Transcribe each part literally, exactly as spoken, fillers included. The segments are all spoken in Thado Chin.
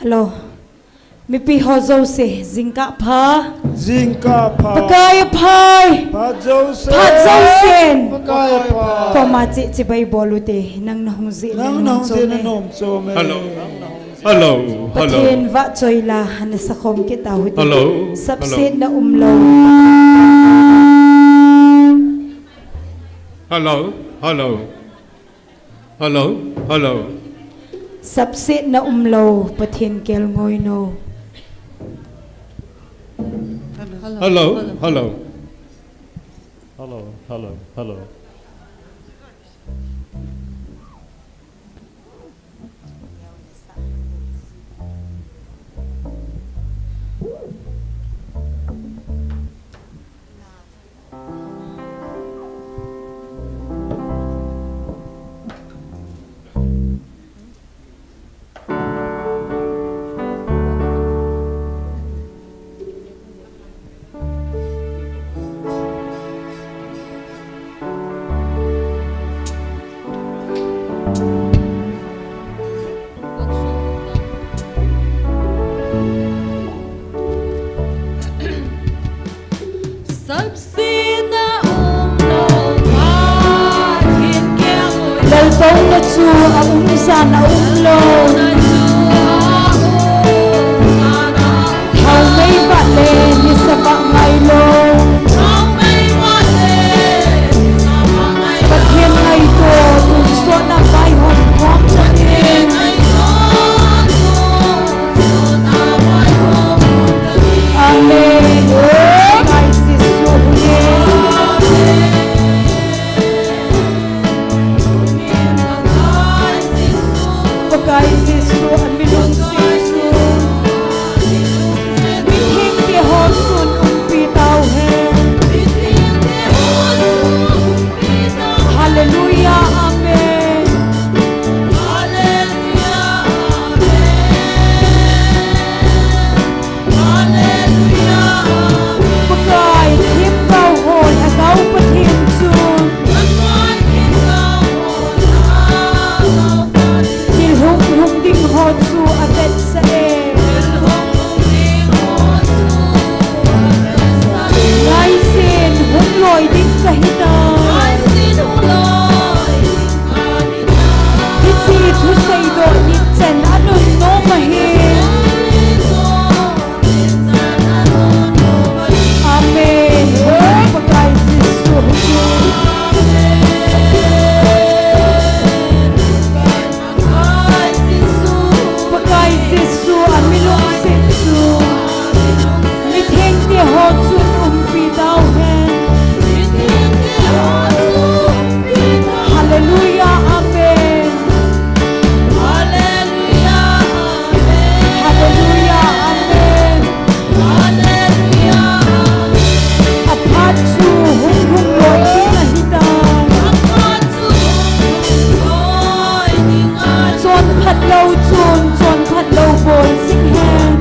Hello. Mipi ho jouse, jingkah pha. Jingkah pha. Pakai aphai. Phat jouse. Phat jousen. Pakai aphai. Koma che chibai bol ute, nang nahung jeh in nang nahung jeh in nom chom e. Hello. Hello. Hello. Pathen vahchoi la, ana sakhom kit tau hite. Hello. Sapsetna umlou. Hello. Hello. Hello, hello. Sapsetna umlou, Pathen kelngoi nou. Hello, hello. Hello, hello, hello. Laltouna chu aum jan aumlou. Thaomei vah le nisa vah ngailou. Pathen ngaito, tonsot a vaihom khom tahen. Amen. Pakai Jesu, Pakai Jesu, ami lungset chu mithengte ho chun umpi tauhen. Hallelujah, amen. Hallelujah, amen. Hallelujah, amen. Pakai themgao ho Lhagao Pathen chun thil hunglhung ding ho chu avetsah e. Ngaijin hung loi ding kahitai. Hiche thusei doh nit chen anunnom ahi. Amen. Pakai Jesu. Pakai Jesu, ami lungset chu mithengte ho chun umpi tauhen. Hallelujah, amen. Hallelujah, amen. Hallelujah, amen. Aphat chu hung hung loi ding ahitai. Chonphat lou chun chonphat lou bol jing hen.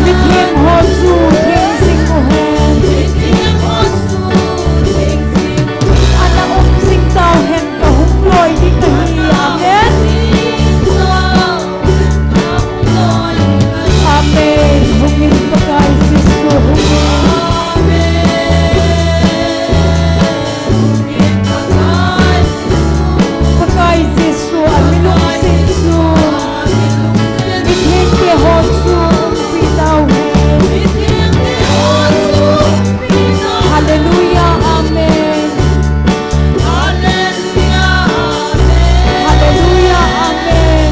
Mitheng ho chu theng jing uhen. Ana um jing tauhen, kahung loi ding ahi. Amen. Amen. Hungin Pakai Jesu, hungin. Pakai Jesu, ami lungset chu mithengte ho chu umpi tauhen. Hallelujah, amen. Hallelujah, amen.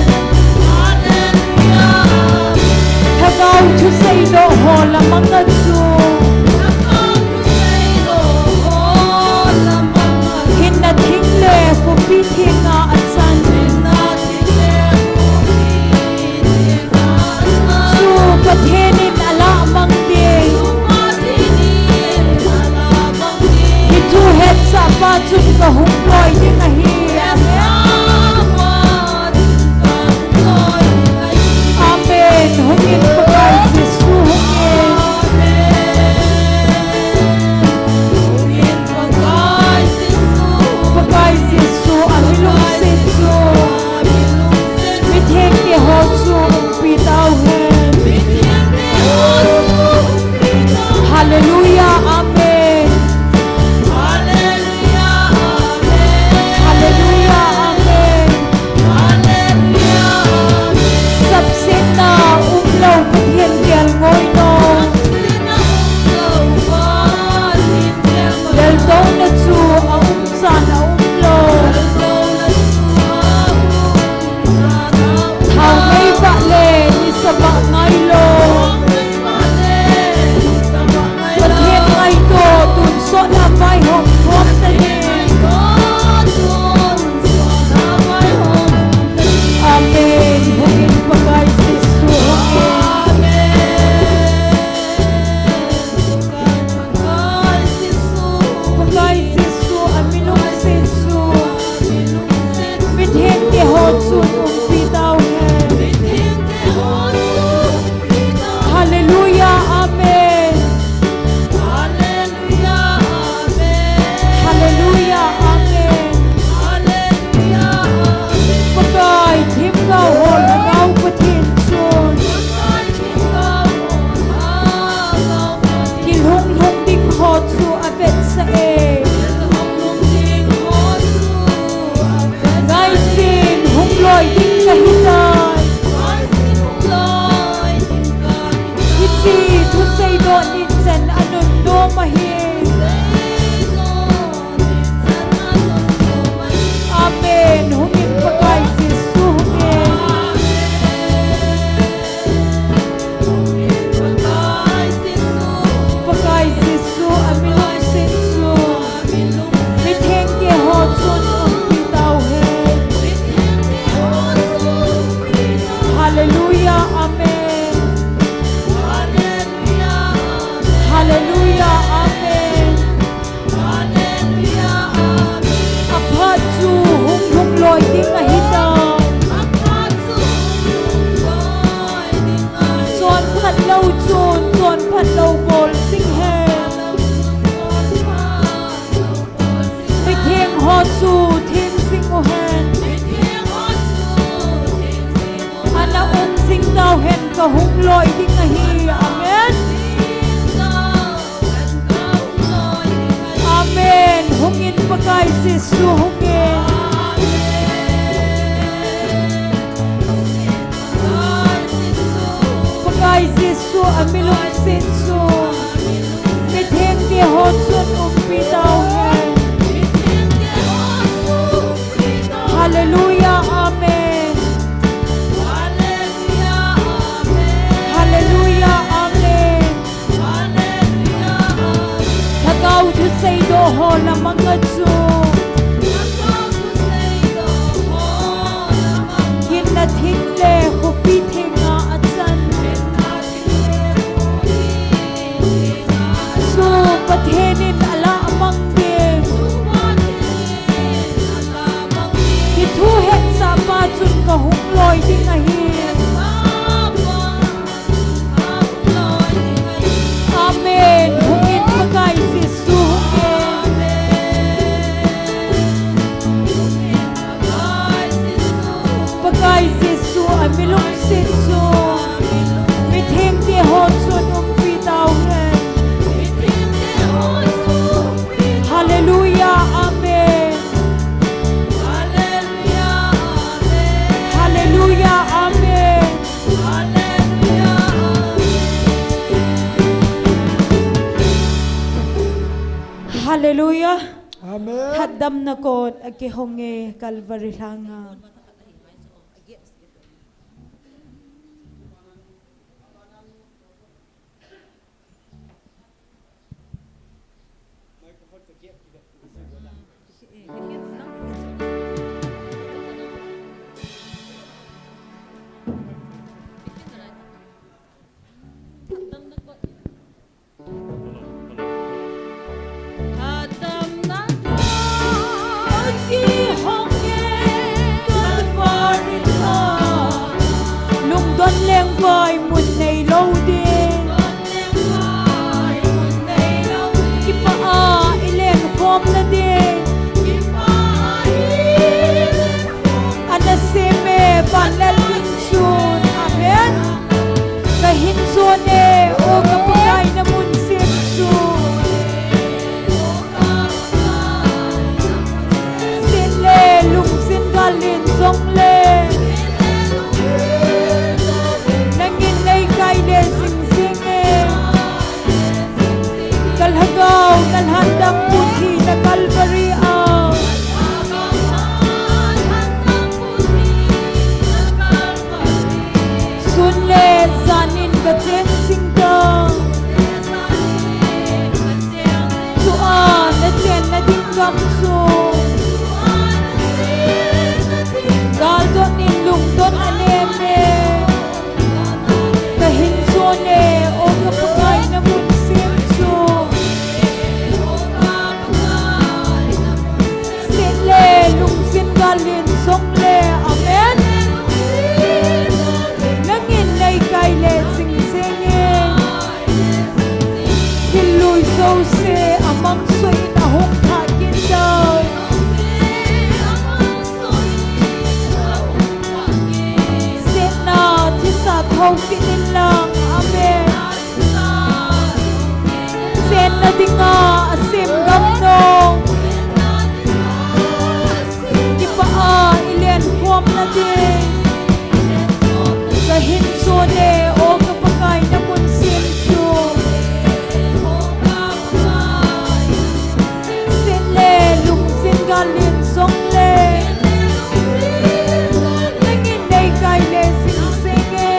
Lhagao thusei doh ho lamang a chu hinna thing le khopi theng a achan. Chu Pathen in alah mang ding. Hiche thu hetsah pa chun kahung loi ding ahi. Amen. Hungin Pakai Jesu, hungin. Pakai Jesu, ami lungset chu Amen. Hallelujah, amen. Hallelujah, amen. Hallelujah, amen. Sapsetna umlou Pathen kelngoi nom. Sapsetna umlou Pathen kelngoi nom. Leltouna chu aum chan aumlou. Leltouna chu aum chan aumlou. Thao ngai vah le nisa vah ngailou. Pathen ngaito tonsot a vaihom khom tahen. Amen. Hungin Pakai Jesu hungin. Pakai Jesu, a mi lungset chu. Mithengte ho chun umpi tauhen. Hallelujah, amen. Hallelujah, amen. Pakai themgao ho Lhagao Pathen chun thil hunglhung ding ho chu avetsah e. Ngaijin hung loi ding kahitai. Hiche thusei doh nin chan anun nom ahi. Amen. Hungin Pakai Jesu hungin. Pakai Jesu, a mi lungset chu. Mithengte ho chun umpi tauhen. Hallelujah, amen. Hallelujah, amen. Aphat chu hunglhung loi ding ahitai. Chonphat lou chun chonphat lou bol jing hen. Mitheng ho chu theng jing uhen. Ana um jing tauhen, kahung loi ding ahi. Amen. Amen. Hungin Pakai Jesu hungin. Pakai Jesu a mi lungset chu. Mithengte ho chun umpi tauhen. Hallelujah, amen. Hallelujah, amen. Lhagao thusei doh ho lamang a chu. Ginna thing le khopi thenga achan. Chu Pathen in alah mang ding. Hi thu hetsah pa chun kahung loi ding ahi. Amen. Hungin Pakai Jesu hungin. Pakai Jesu a mi lungset chu. Mithengte ho chun umpi tauhen. Hallelujah. Amen. Hallelujah. Amen. Hallelujah. Amen. Thatdamna kot akihong e Calvary lhanga. Lungdon lengvai mun neilou ding. Kipah a i lengkhom nading. Ana sem e, vanlel in chun. Amen. Kahin jon e, o ka Pakai na mun sem chu. Lhandampu thina Calvary a. Sun le jan in kacheng sing ta. Chua nachenna ding gam chu. Galdot in lungdon anem e. Kahin jon e, o ka Pakai namun sem chu. Set le lungset gal in jong le, amen. Nangin nei kai le jing jing e. Thil lui jouse amang suh in ahung thah kit tai. Setna thisa thou kit in lang, amen. Chenna dinga asem gam nong. Kipah a i len khom na ding. Kahin jon e, o ka Pakai namun sem chu. Set le lungset gal in jong le. Nangin nei kai le jing jing e.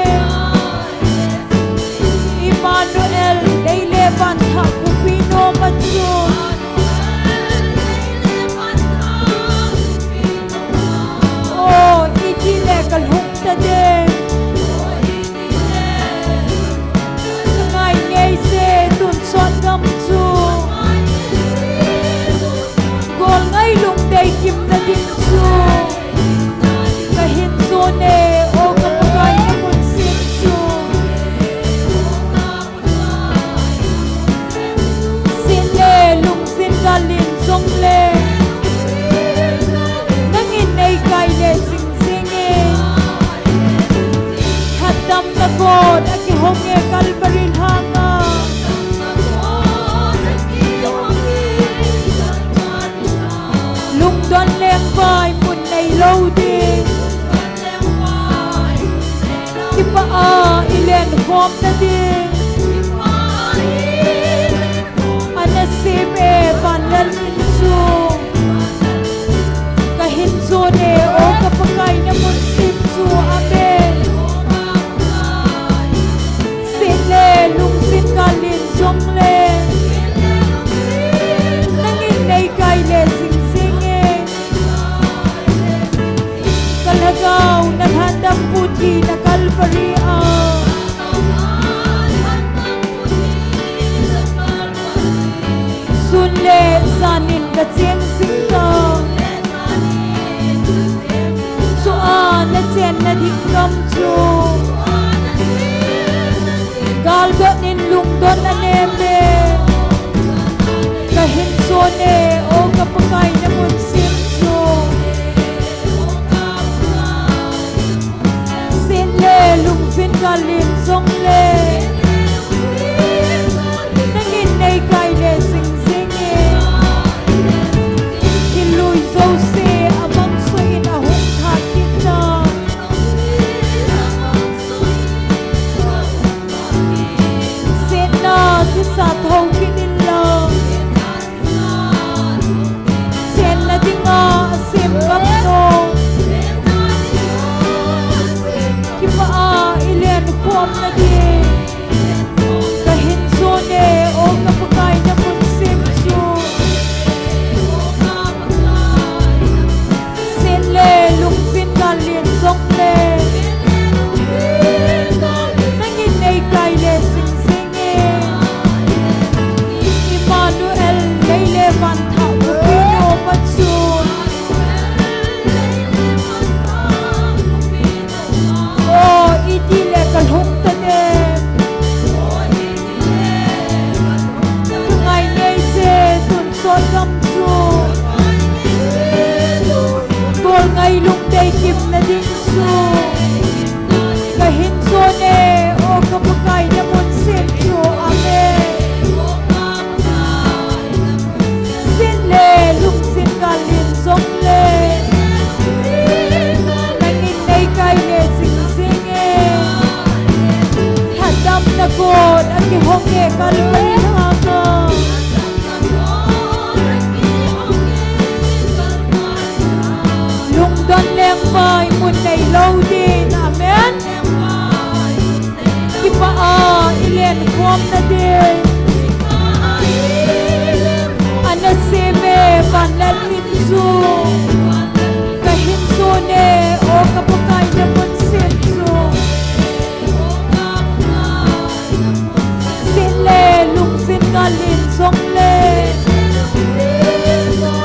Emmanuel, nei le van thah kupi nom a chu. O, iti le kalhung ta ding. Kangai ngei se tun sot gam chu. Gol ngai lungdei kimna ding chu. Kahin jon e, o ka Pakai namun sem chu. Set le lungset gal in jong le. Nangin nei kai le jing jing e. Lhandamna kot akihong e Calvary lhang a. Lungdon leng vai mun nei lou ding. Kipah a i len khom na ding. Ana sem e van lel in chu. Kahin jon e, o ka Pakai namun sem chu, amen. Set le lungset gal in jong le. Nangin nei kai le jing jing e. Ka lhagao na lhandampu thina Calvary a. Sun le jan in kacheng sing ta. Chua nachenna ding gam chu. Galdot in lungdon anem e. Kahin jon e, o ka Pakai namun sem chu. Set le lungset gal in jong le. Nangin nei kai le jing jing e. Thil lui jouse amang suh in ahung thah kit tai. Khom nading. Ana sem e, van le min chu. Kahin son e, o ka Pakai namun sem chu. Seh le lungset ngal in jong le.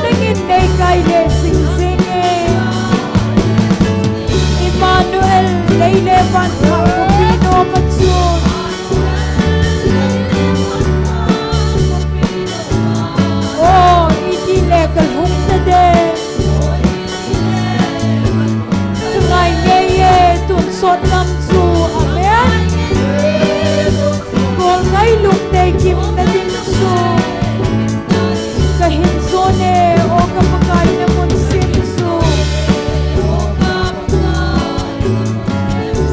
Nangin nei kai le jing jing e. Emmanuel, lei le van thah khopi nom a chun. O, iti le kalhung nading. Kangai ngei e, tonsot ngam chu, amen. Kol ngai lungdei kim nading chu. Kahin son e, o ka Pakai namun sem chu.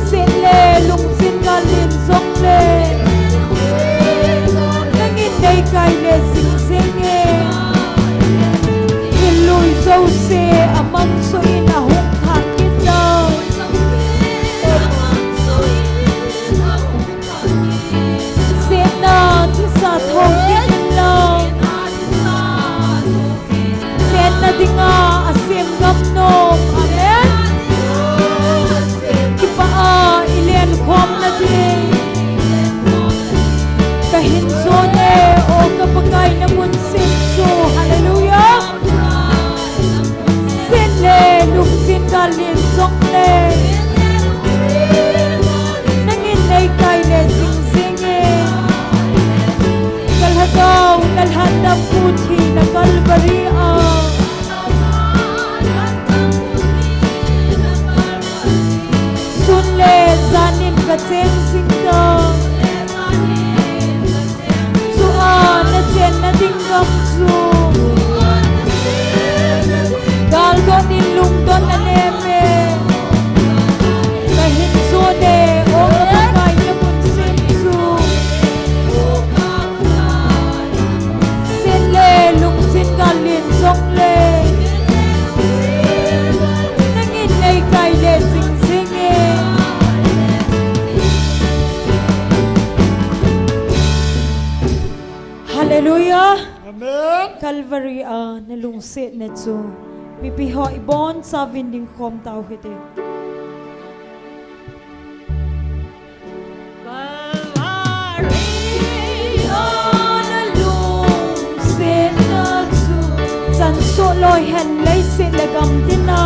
Seh le lungset ngal in jong le. Nangin nei kai le jing jing e. Thil lui jouse amang suh in ahung thang kit nau. Sehna thisa thou kit in nau. Sehna dinga asem ngam nom. Amen. Kipah a i len khom nading. Kahin son e, o ka Pakai namun sem chu. Hallelujah. Seh le lungset ngal in jong le. Nangin nei kai le jing jing e. Ka lhagao nalhan dampu thina Calvary a. Sun le jan in kacheng jing ta. Chua nachenna ding gam chu. Gal don in lungdon anem e. Kahin son e, o ka Pakai namun sem chu. Seh le lungset ngal in jong le. Nangin nei kai le jing jing e. Hallelujah. Amen. Calvary a nalungsetna chu. Mipi ho ibonchauvin dingkhom tau hite. Calvary a nalungsetna chu. Chan soh loi hen leiset le gam dinga.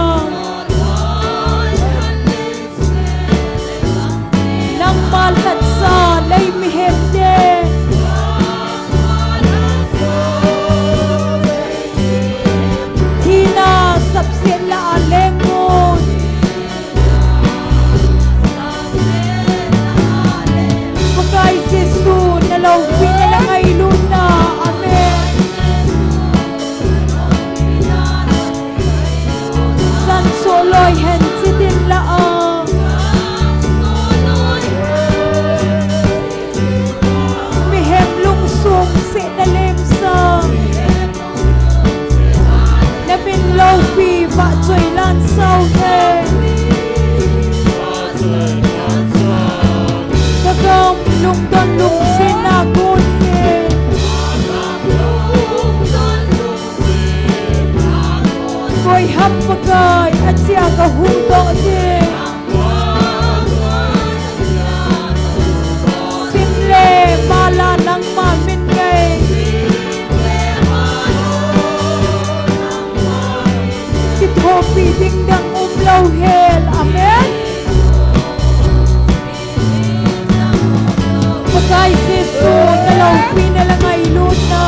Nangma lhatsa lei mihem te. Thina sapset lah a leng un. Pakai Jesu, na loupina le ngailutna. Amen. Chan soh loi hen chitin lah a. Mihem lungsung sehna lemsa. Na min loupi vahchoi lansau hen. Ka gam lungdon lungsetna gon hen. Koi ham Pakai achia ka huhdoh ding. Sim le mala nangma min ngai. Kithopi ding dang umlou hel. Amen. Pakai Jesu, na loupina le ngailutna.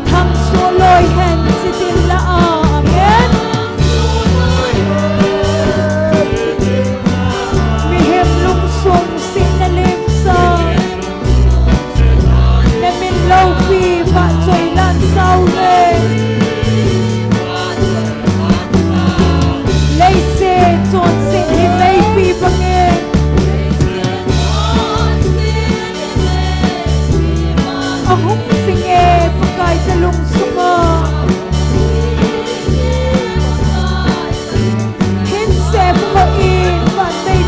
Thang soh loi hen chitin lah a. Amen. Mihem lungsung sehna lemsa. Na min loupi vahchoi lansau hen. Leiset chonset hi meipi bangin. Ahung jing e Pakai ka lungsunga. Hin sem ho in vannei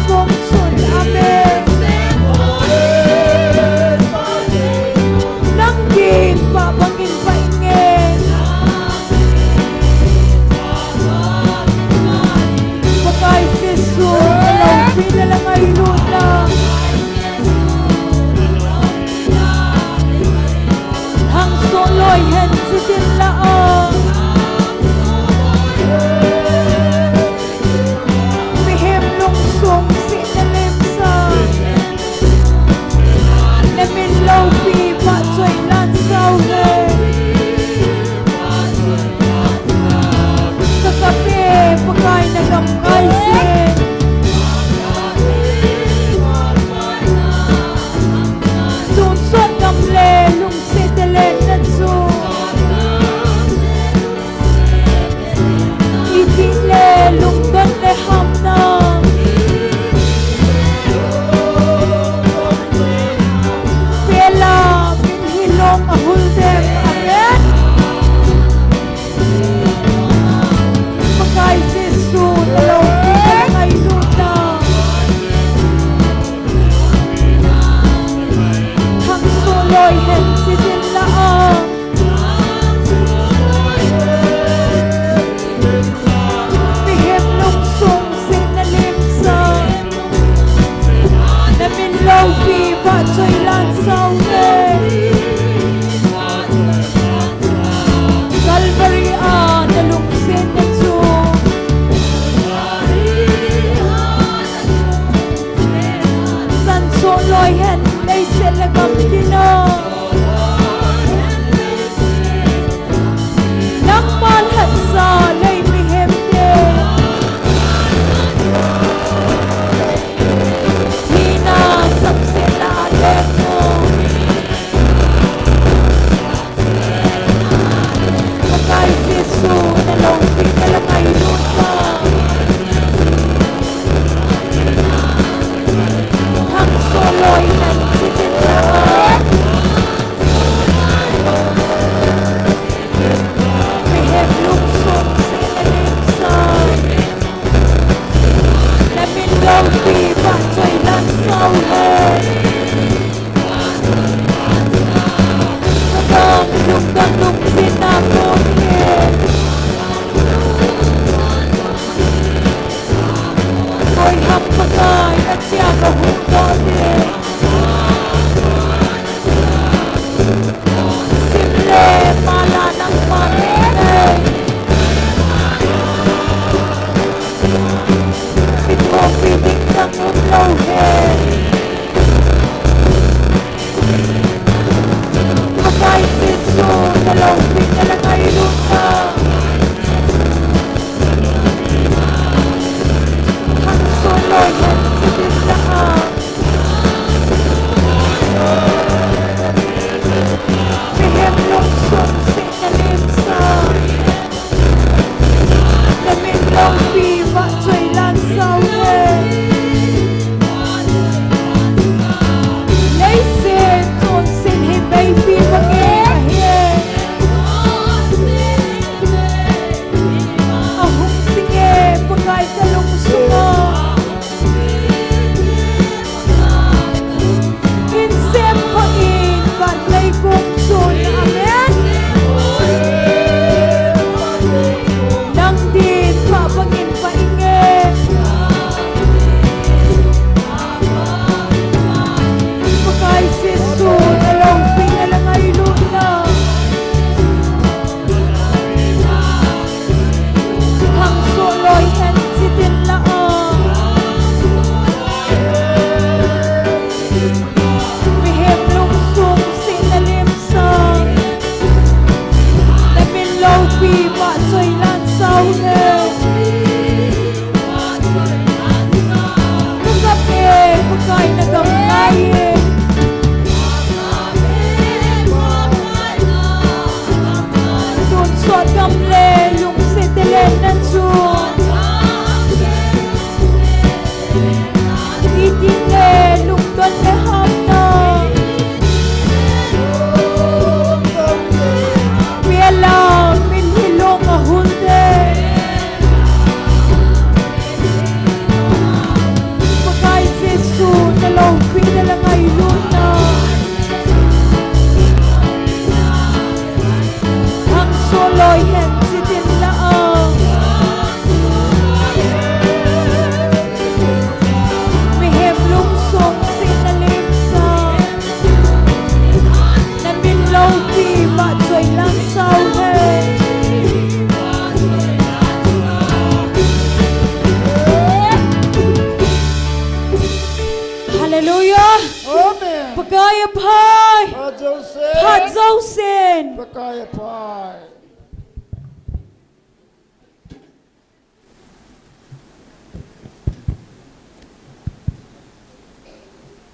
Pakai aphai. Phat jousen. Phat jousen. Pakai aphai.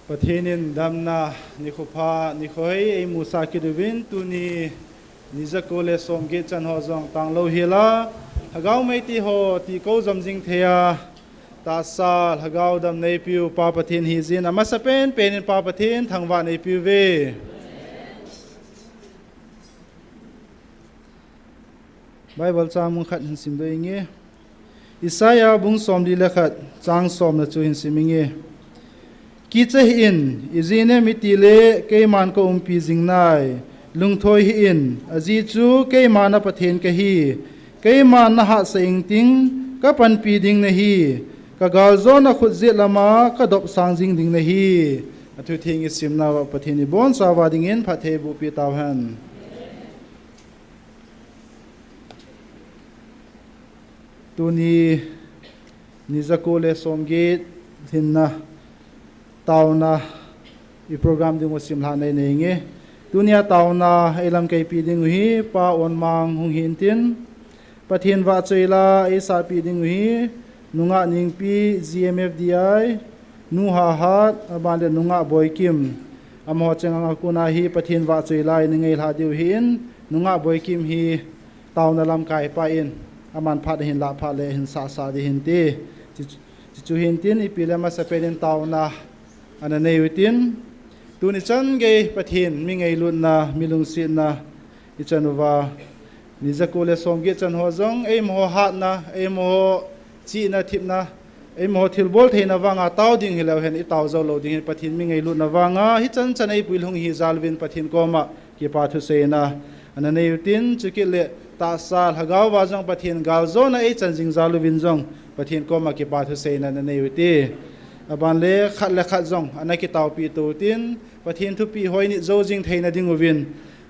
Pathen in damna nikho pha, nikho hoi eimusah kit uvin, tuni ni jako le somget chan ho jong tanglou hel a, Lhagao Meitei ho tihkou jom jing thei a, tahsa Lhagao dam neipiu Pa Pathen hijeh in, amasapen pen in Pa Pathen thangvah neipiu ve. Bible chang mun khat hin simdoh inge. Isaiah bung somli le khat, chang somna chu hin sim inge. Kicha hih in, ijeh inem itile keiman ka umpi jing nai. Lungthoi hih in, ajeh chu keima na Pathen kahi. Keiman na hahsa ingting, ka panpi ding nahi. Ka galjona khut jet lama ka dopsang jing ding nahi. Athu theng isimna uva Pathen in ibonchauva dingin phatthei bohpi tauhen. Tuni ni jako le somget lhinna taona i program dingu simlhah nei nei inge. Tunia taona eilamkaipi dingu hi Pa Onmang hung hintin, Pathen vahchoi la eisahpi dingu hi Nungah Ningpi, G M F D I, Nu Hahat, aban le Nungah Boikim. Amaho cheng anga kona hi Pathen vahchoi la eina ngailhah diu ahin, Nungah Boikim hi taona lamkaipa in, aman phat ahin lah phat le ahin sahsah ding ahin ti. Chu, chu, chu hintin ipi le masapen in taona ana nei utin. Tuni chan gei Pathen mi ngailutna, mi lungsetna ichan uva, ni jako le somget chan ho jong, eimaho hatna, eimaho chihna, thepna, eimaho thilbol theina vanga tao ding hileu hen, itao jou lou ding hin Pathen mi ngailutna vanga, hichan chan eipui lhung hi jal uvin Pathen koma kipa thuseina ana nei utin, chukit le tahsa Lhagao va jong Pathen galjona eichan jing jal uvin jong Pathen koma kipa thuseina ana nei uti. Aban le khat le khat jong ana kitaopi to utin, Pathen thupeh ho init jou jing theina ding uvin,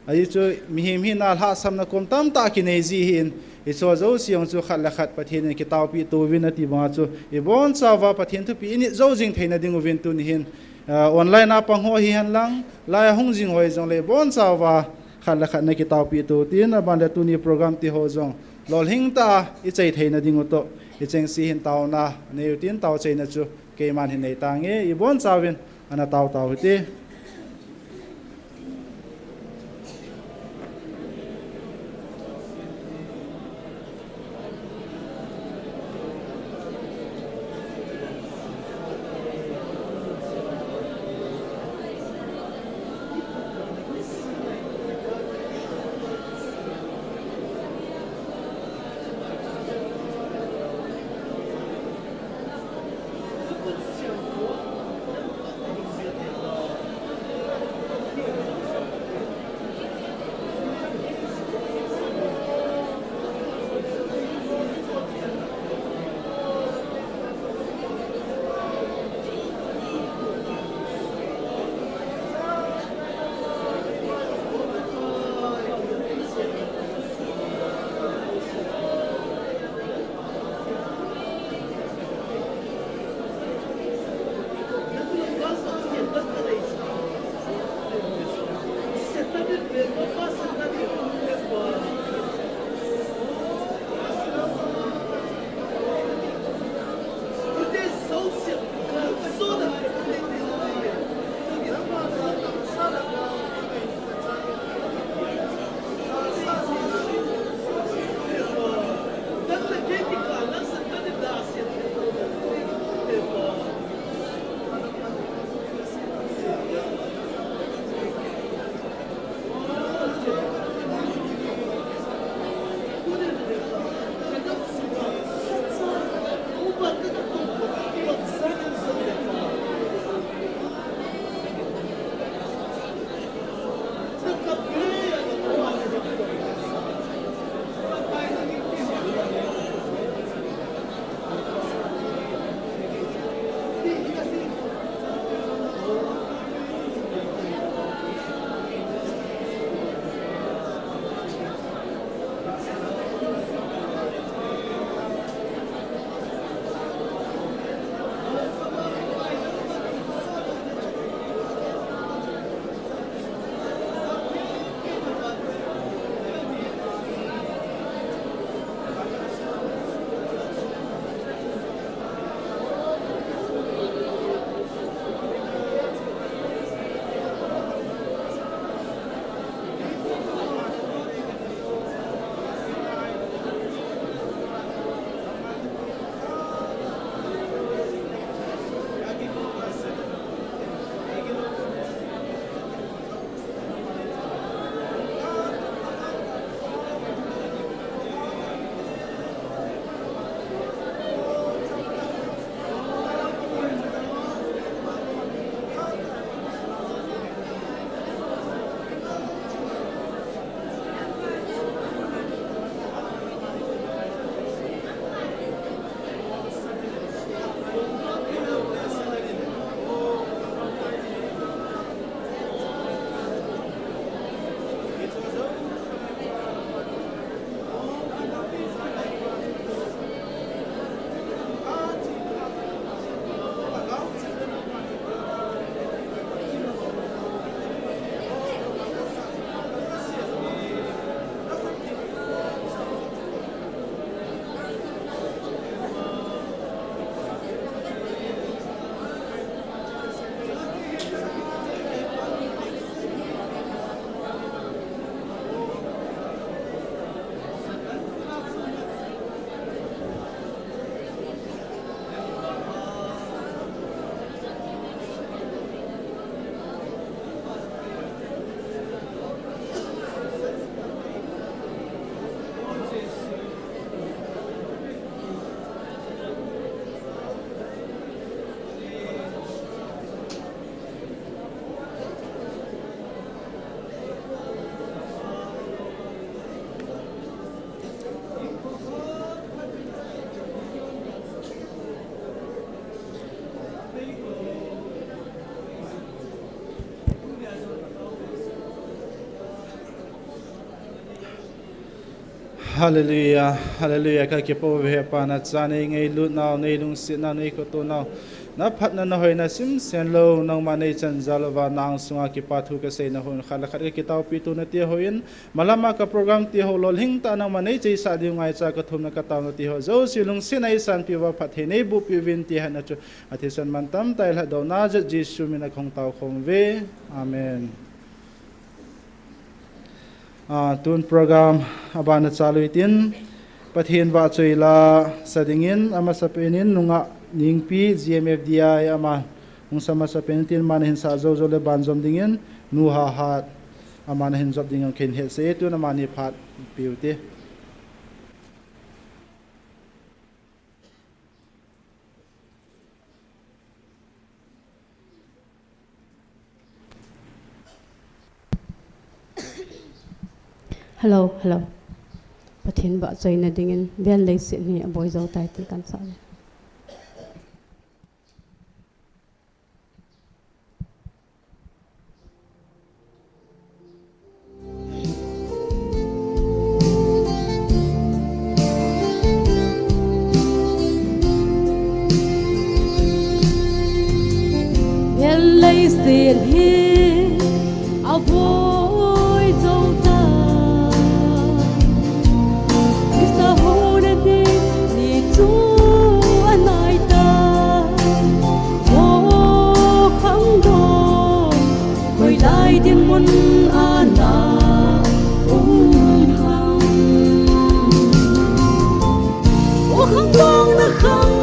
ajeh chu mihem hina lhahsamna kom tamtah kinei ji ahin, hiche jouse jong chu khat le khat Pathen in kitaopi to uvin ati banga chu ibonchauva Pathen thupeh init jou jing theina ding uvin tuni hin, ah, online a pang ho hihen lang, lai a hung jing ho hijongle ibonchauva khat le khat na kitaopi to utin, aban le tuni program ti ho jong lolhing tah a ichai theina dingu toh, ichengse hin taona nei utin, taochaina chu keiman hin nei tange, ibonchauvin ana tao tao hite. Hallelujah, hallelujah. Ka kipa uve Pa, na cha nei ngailut nau, nei lungset nau, nei khoto nau, na phatna na hoina simsen lou, nangma nei chan jal uva na angsunga kipa thu ka seina hon khat le khat ka kitaopi tuna ti hon, malama ka program ti ho lolhing tah nangma nei cheisah diu ngaicha ka thumna ka taona ti ho jouse lungsetna eisanpi uva phatthei nei bohpi uvin ti hatna chu athisan mantam tah in lhadohna jal Jesu mina kahung taokhom uve. Amen. Ah, tun program abana chalu hitin, Pathen vahchoi la sa dingin, amasapen in nungah Ningpi G M F D I ama hung sa masapen tin, ama nahin sah jou jou le banjom dingin, Nu Hahat ama nahin jop dingin kahin hetsah e, tun amani phat pe ute. Hello, hello. Pathen vahchoina dingin, vel leiset hi aboi jou tai ti kan sa le. Vel leiset hi aboi jou tai. Christa houin a ding ni chu anai tai. O khangdong, hoilai dinmun a na um ham? O khangdong, na khang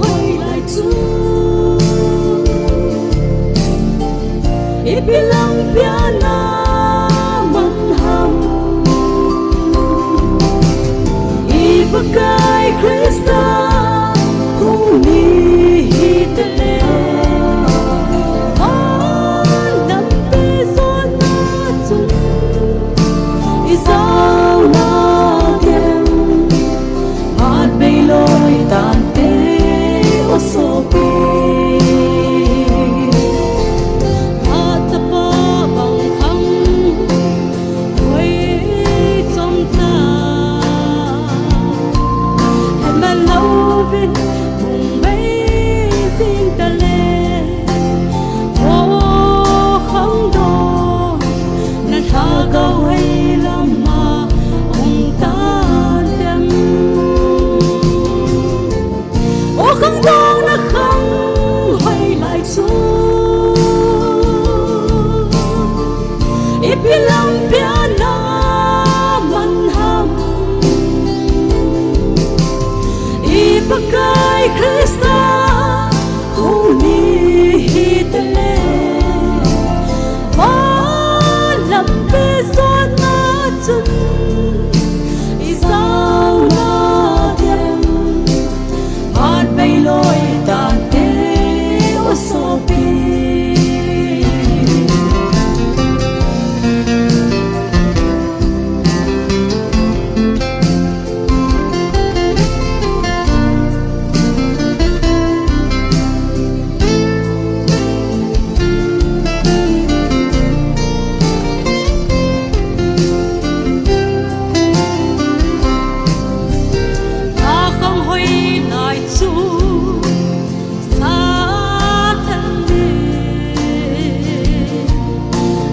hoilai chu ipi lampi a na man ham? I Pakai Christa hung ni hite le, a lampi jotna chun i jao nau dem? Phat bei loi tante o sopi. Phat tapa bang khang hoi chom ta. Hemalouvin hung bei jing ta le, o khangdong, na lhagao hoilam a um ta dem? O khangdong, na khang hoilai chu ipi lampi a na man ham? I Pakai Christa hung ni hite le, a lampi jotna chun i jao nau dem? Phat bei loi tante o sopi. Na khang hoilai chu Satan le,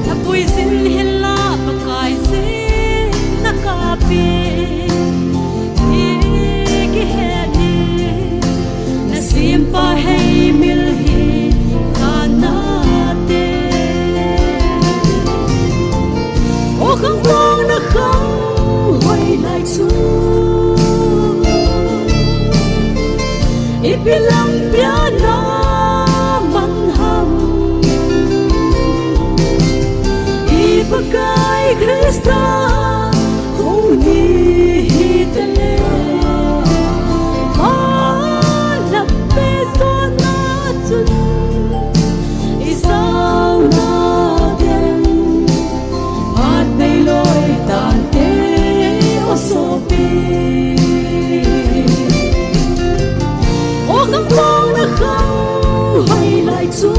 na puijin hinla Pakai jin na kap in, ti kihet in, na sempa heimil hi kha nate. O khangdong, na khang hoilai chu ipi lampi a na man ham? I Pakai Christa hung ni hite le, a lampi jotna chun i jao nau dem? Phat bei loi tante o sopi. O khangdong, na khang hoilai chu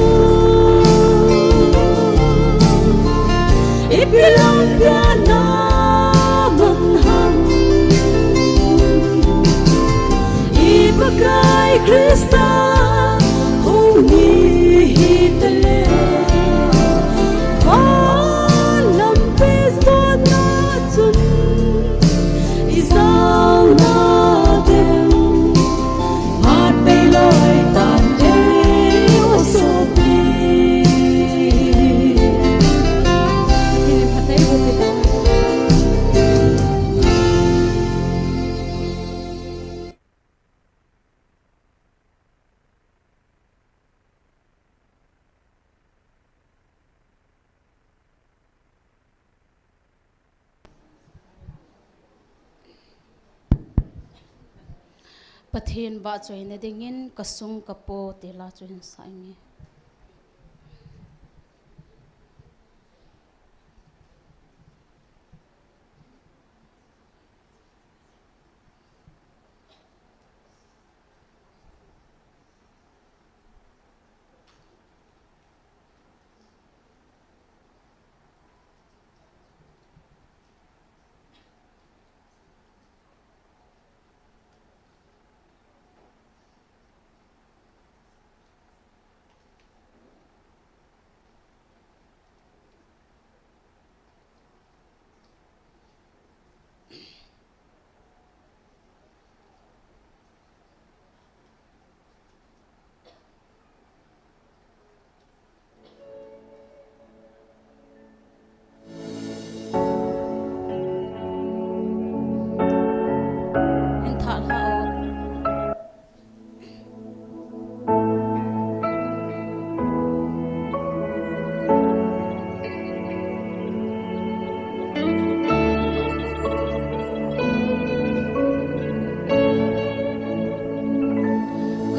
ipi lampi a na man ham? Kai Krista hung hi hitale, vanlam peh jona chun i jaona ding, phat bei loi tante o sopi. Pathen vahchoina dingin Ka Sung Ka Po ti la chu hin sa inge.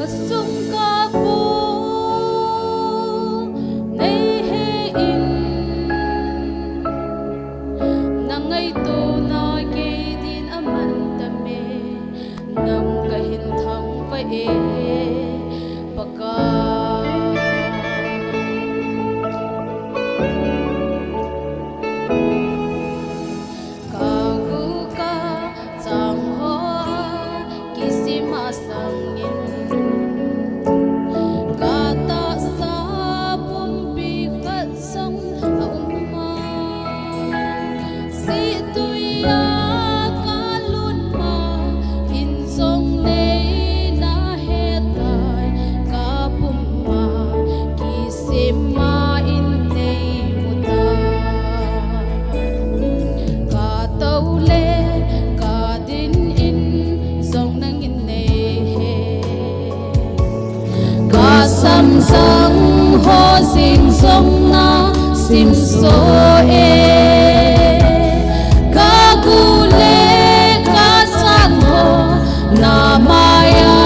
Ka sung ka po nei he in, na ngaitona kei din aman tame, nang ka hin thangvah e, Pakai. Ka gu ka chang ho a kisim a sangin, ka tahsa pumpi khat jong a um a, sihtui a ka lut ma, in jong nei na he tai, ka pum a kisim a in nei mu tai. Ka tou le ka din in jong nangin nei he. Ka samsang ho jing jong na simso e. Ka gu le ka chang ho na mai a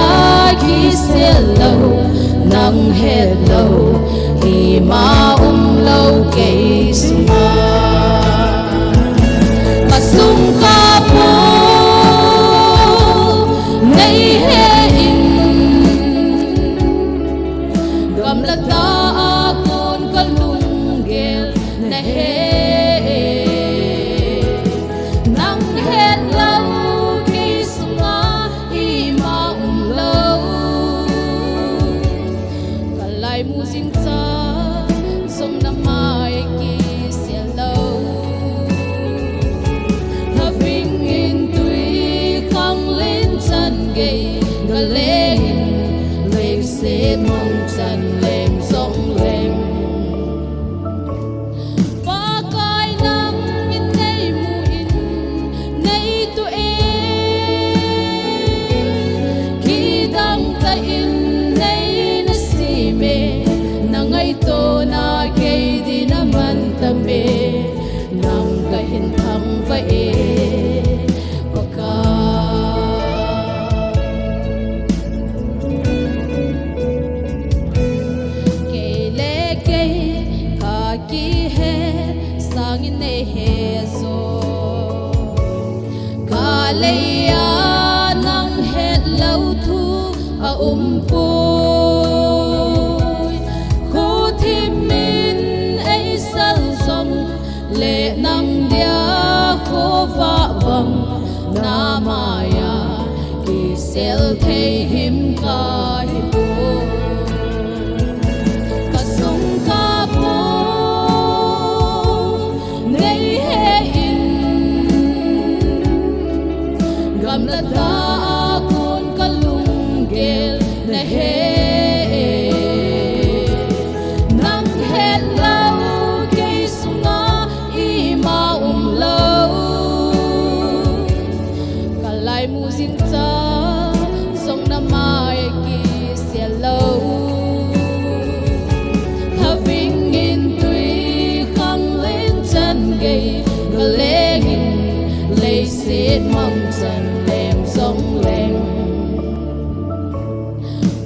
kisel lou, nang het lou, ima um lou kei sunga. Ka sung ka po nei he in, gamla ta a kon ka lunggel na he e. Nang het lou kei sunga ima um lou. Ka laimu jing chan jong na mai kisel lou. Ka bing in tui khang len chan gei ka leng in, leng se mong chan leng jong leng. Pakai nangin nei mu in, nei tu e, kidang tah in nei na sim e, na ngaitona kei din aman tame, nang ka hin thangvah e, Pakai. Kei le kei ka kihet sangin nei he jo. Ka lei a nang het lou thu a um poi. Kho thim in ei sal jong le nang dia khovah bang na mai a kis Tel thei him kahi poi. Ka sung ka pu neihe in, gamla ta a kon ka lunggel nahe. Nang hetlou kei sunga ima umlou. Ka laimu jing chan jong na mai kisel lou. Having in tui khang leng chan gei ka leng in, leiset mang chan leng jong leng.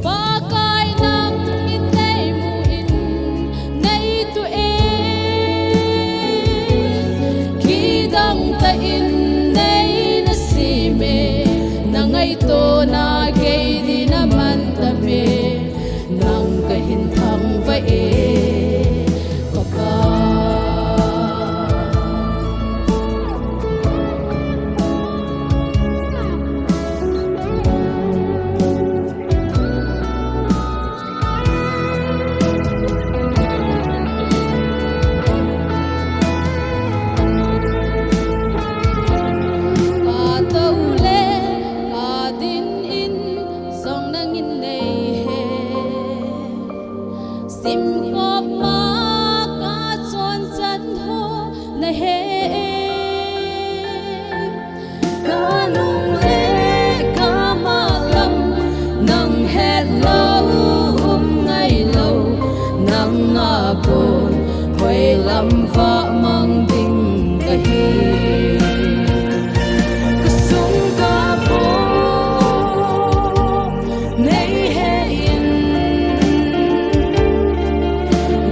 Pakai nang min nei mu in, nei tu e. Kidang tah in nei na sem e, na ngaito na kei din aman tam e, nang ka hin thangvah e, Pakai. Ka tou le ka din in jong nangin nei he. Sim kop ma ka chon chan ho nahe. Ka nung le ka malam nang hetlou um ngailou, nang a kon hoilam vah mang ding kahi. Ka sung ka pu neihe in,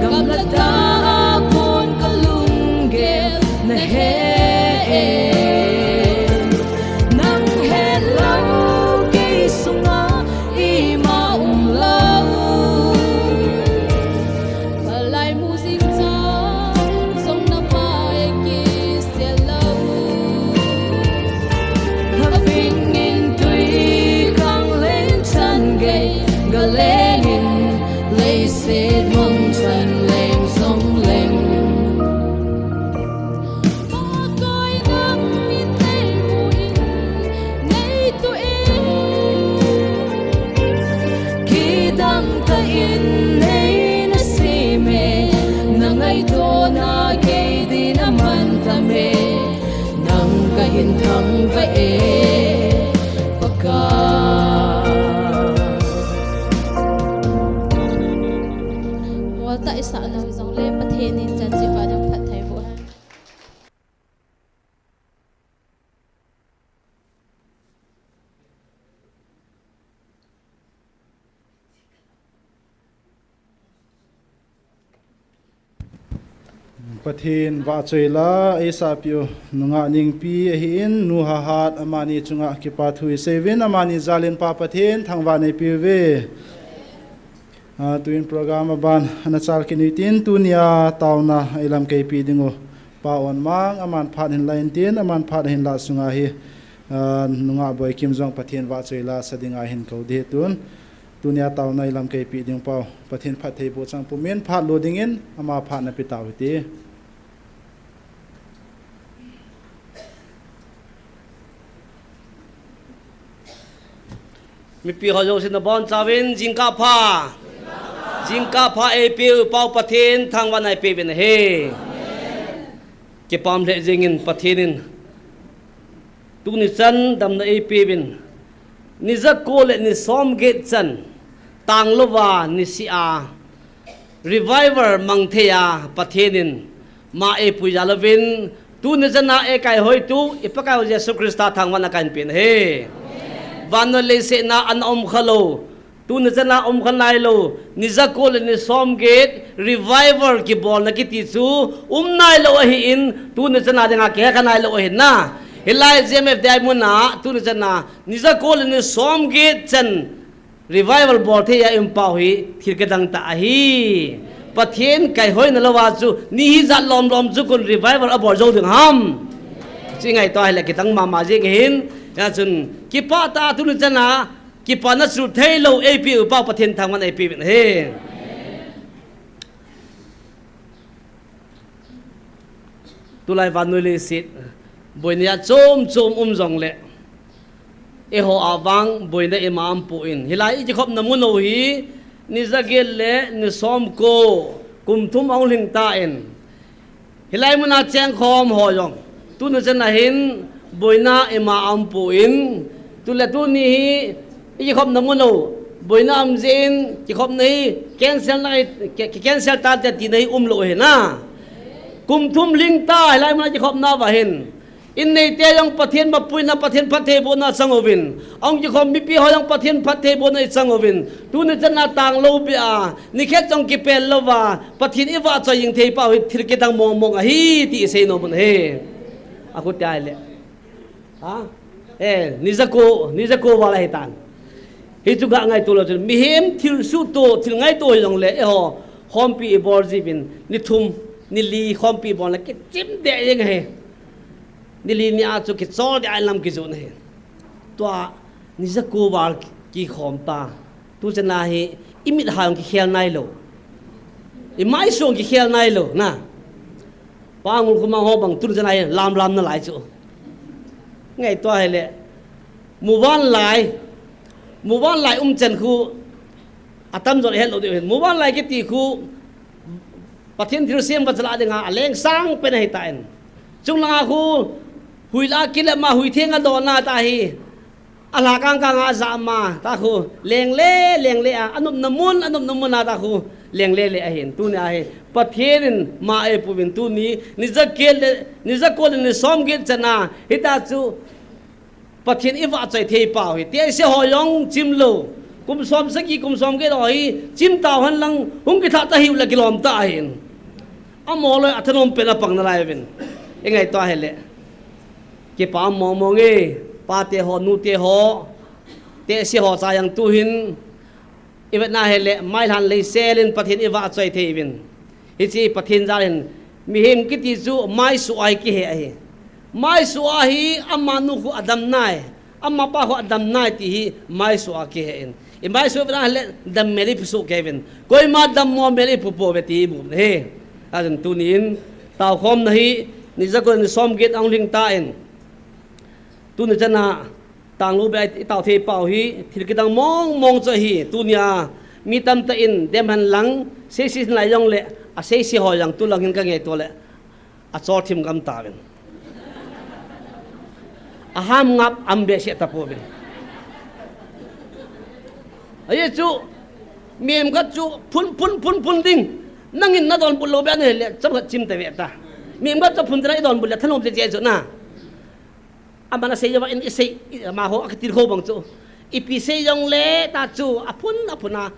gamla ta a kon ka lunggel nahe. Nang hetlou kei sunga ima umlou. Ka laimu jing chan jong na mai kisel lou. Having in tui khang leng chan gei ka leng in, leiset mang chan leng jong leng. Pakai nang min nei mu in, nei tu e. Kidang tah in nei na sem e, na ngaito na kei din aman tam e, nang ka hin thangvah e, Pakai. Mualtah i sah nau jong le Pathen in chan chipa nang phatthei boh hen. Pathen vahchoi la, eisahpiu nungah Ningpi ahin, nu Hahat, amani chunga kipa thu iseiuvin, amani jalin Pa Pathen thangvah neipiuve. Ah, tuin program aban ana chal kit uhitin, tunia taona eilamkeipi dingu Pa Onmang, aman phat hin la intin, aman phat ahin lah sunga hi, ah, nungah Boikim jong Pathen vahchoi la sa dinga hin kou ding ahi tun. Tunia taona eilamkeipi ding pau, Pathen phattheiboh chang pumin phat lo dingin, ama phat napeh tau hite. Mipi ho jouse nabonchauvin jingkah pha. Jingkah pha eipeu Pau Pathen thangvahna eipeh uvin ahi. Kipah lheh jengin Pathen in tuni chan damna eipeuvin, ni jako le ni somget chan tanglouva niseh a revival mang thei a Pathen in ma eipui jal uvin, tuni chana eikaihoitu i Pakaiu Jesu Christa thangvahna kahin pen ahi. Vannoi leiset na ana umkhalou, tuni chana umkha nailou, ni jako le ni somget revival kibolna kiti chu um nailou ahin, tuni chana dinga kihekha nailou ahin na. Hilai J M F D I muna tuni chana ni jako le ni somget chan revival bol thei a i um pau hi thil kidang tah ahi. Pathen kaihoina louva chu ni hijat lomlom chu kon revival abol jou ding ham? Chu ingaito hile kidang mama jeng ahin, Hia chun, kipah tah a tuni chana, kipana chu thei lou, eipe upa Pathen thangvahna eipe uvin ahi. Tulai vannoi leiset, boina a chom chom um jongle, eiho a vang boina ima aumpoi. Hilai i kikhopna mun u hi, ni jaget le ni somko, kum thum ahung lhing tan. Hilai muna chengkhom ho jong, tuni chana hin boina ima aumpoi. Tule tuni hi, i kikhopna mun u, boina um jeh in, kikhopna hi, cancel na, ki, ki cancel tante tina hi umlou ahi na. Kum thum lhing ta, hilai muna kikhopna uva hin. In neite jong Pathen mapuina, Pathen phattheibohna chang uvin. Ahung kikhom mipi ho jong Pathen phattheibohna i chang uvin. Tuni chana tanglou beh a, nikhat jong kipel louva, Pathen i vahchoi jing thei pau hi thil kidang mong mong ahi ti i sei nom u ahi. Akhutia ahile. Ha? Eh, ni jako, ni jako val ahi tan. Hichu ga ngaito lou chun. Mihem thil suhtoh, thil ngaito hijongle, eiho, khompi i bol jiuvin, ni thum, ni li khompi i bol le, kichim deh jeng ahi. Ni li ni a chu kichol deh a inlam kijoh na ahi. Tua, ni jako val kikhom ta. Tu chana hi, i mit ha jong kikhel nailou. I maisu jong kikhel nailou, na. Pa Ngulkhomang ho bang tun chana hi lam lam nalai chu. Ngaito ahile. Muvanlai. Muvanlai umchan khu. Atamjo hetlou diu hin. Muvanlai kiti khu. Pathen thilsem vacha lah dinga, aleng sang pen ahitan. Chunglanga khu, hui la kilep ma, hui theng adon na ta hi. Alha kang kang a ajah ma, ta khu, leng le, leng le a, anopna mun, anopna mun a ta khu, leng le le ahin, tuni ahi. Pathen in ma eipouvin tuni, ni jaget le, ni jako le ni somget chana, hita chu, Pathen i vahchoi thei pau hi. Tehse ho jong chim lou. Kum som sagi, kum som get ho hi. Chim tau hen lang. Hung kithah ta hiu le kilom ta ahin. Amaho loi a thanom pen a pang nalai uvin. I ngaito ahile. Kipa mong mong e. Pate ho, nute ho. Tehse ho cha jong tu hin. I vetna ahile, mailhan leiselin Pathen i vahchoi thei uvin. Hiche Pathen jal hin, mihem kiti chu maisu a hi kihe ahi. Maisu a hi amanu khu adam nai, amapa khu adam nai ti hi maisu a kihe in. I maisu vetna ahile, dam mel i pusoh kei uvin. Koima dammo mel i pu pouve ti i mu ahi. Ajeh tuni in, taokhomna hi, ni jako ni somget ahung lhing tan. Tuni chana, Tanglou beh a i tao thei pau hi, thil kidang mong mong chu ahi, tunia, mi tamtah in dem hen lang, seise nalai jongle, aseise ho jong tulang hin ka ngaito le, achol thim gam tauvin. Aham ngap am behseh tapouvin. Ajeh chu, mihem khat chu phun, phun, phun, phun ding, nangin nadonbut lou beh a nahile, chomkhat chim tave ta. Mihem khat chu phun tena i donbut le, thanom jeh jeh chu na. Aman asei jeh uva in i sei, i, amaho akitilkhou bang chu. Ipi sei jongle ta chu, aphun, aphun a,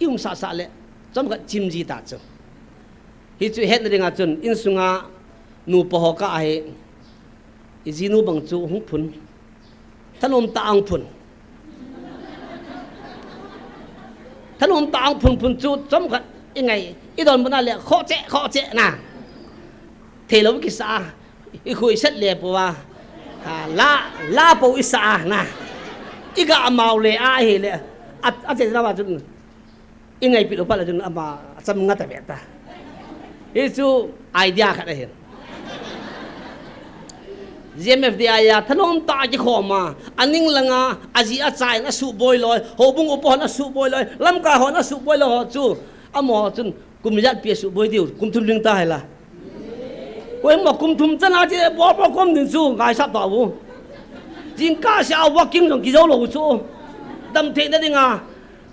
i umsah sah le, chomkhat chim ji ta chu. Hichu hetna dinga chun, insunga nupa ho ka ahi, i jinu bang chu hung phun. Thanom tah a hung phun. Thanom tah a hung phun phun chu, chomkhat i ngai, i donbut na le, khoh cheh, khoh cheh na. Theilou kisa a, i khu i set le pou a. Ha, la, la pou i sa a, na. I ga amau le a ahile. A, a che na ba chun. I ngaipi lou phat le chun ama acham ngat ave ta. Hichu idea khat ahin. G M F D I a thanom tah a kikhom a. Aning langa, aji acha in asuhboi loi. Houbung upa hon asuhboi loi. Lamkai hon asuhboi loi ho chu. Amaho chun Kum ijat pi asuhboi diu, kum thum lhing ta hila. Koima kum thum chana che bol bol kom ding chu, ngaisah tau. Jingkah seh a walking jong kijou lou chu. Damtheina dinga,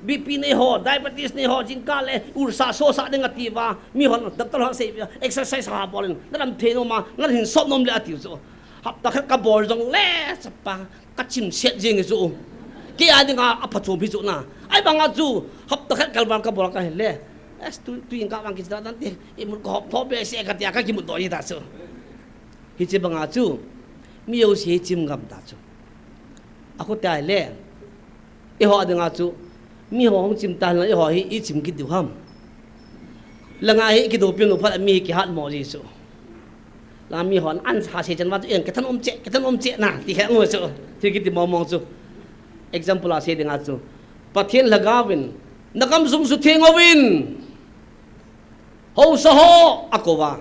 B P nei ho, diabetes nei ho, jingkah le ulsa sosa dinga atiuva, mihon doctor hon asei, exercise ha bol in, nadamthei nom a, nahin sop nom le atiu chu. Hapta khat kabol jongle, chapa, kachim set jeng chu. Kei a dinga, aphachom hi chu na. Ahivanga chu, hapta khat kalvan kabol kahile. Es, tu, tu jingkah vang kichai tante, imut kahop tho behseh katia kakimutdoh ji ta chu. Hiche banga chu, mi jouse hi chim gam ta chu. Akhutia hile, eiho dinga chu, miho hung chim ta hile, eiho hi ichim kit diu ham. Langa hi kidopim lou phat a mi hi kihatmo ji chu. Lami hon an sa sei chan va chu, "Eng, kithan um che, kithan um che na," ti he ngu chu. Ti kiti mong mong chu. Example a sei dinga chu. Pathen Lhagao vin, "Na gamsung sutheng uvin. Haosa ho," akou va.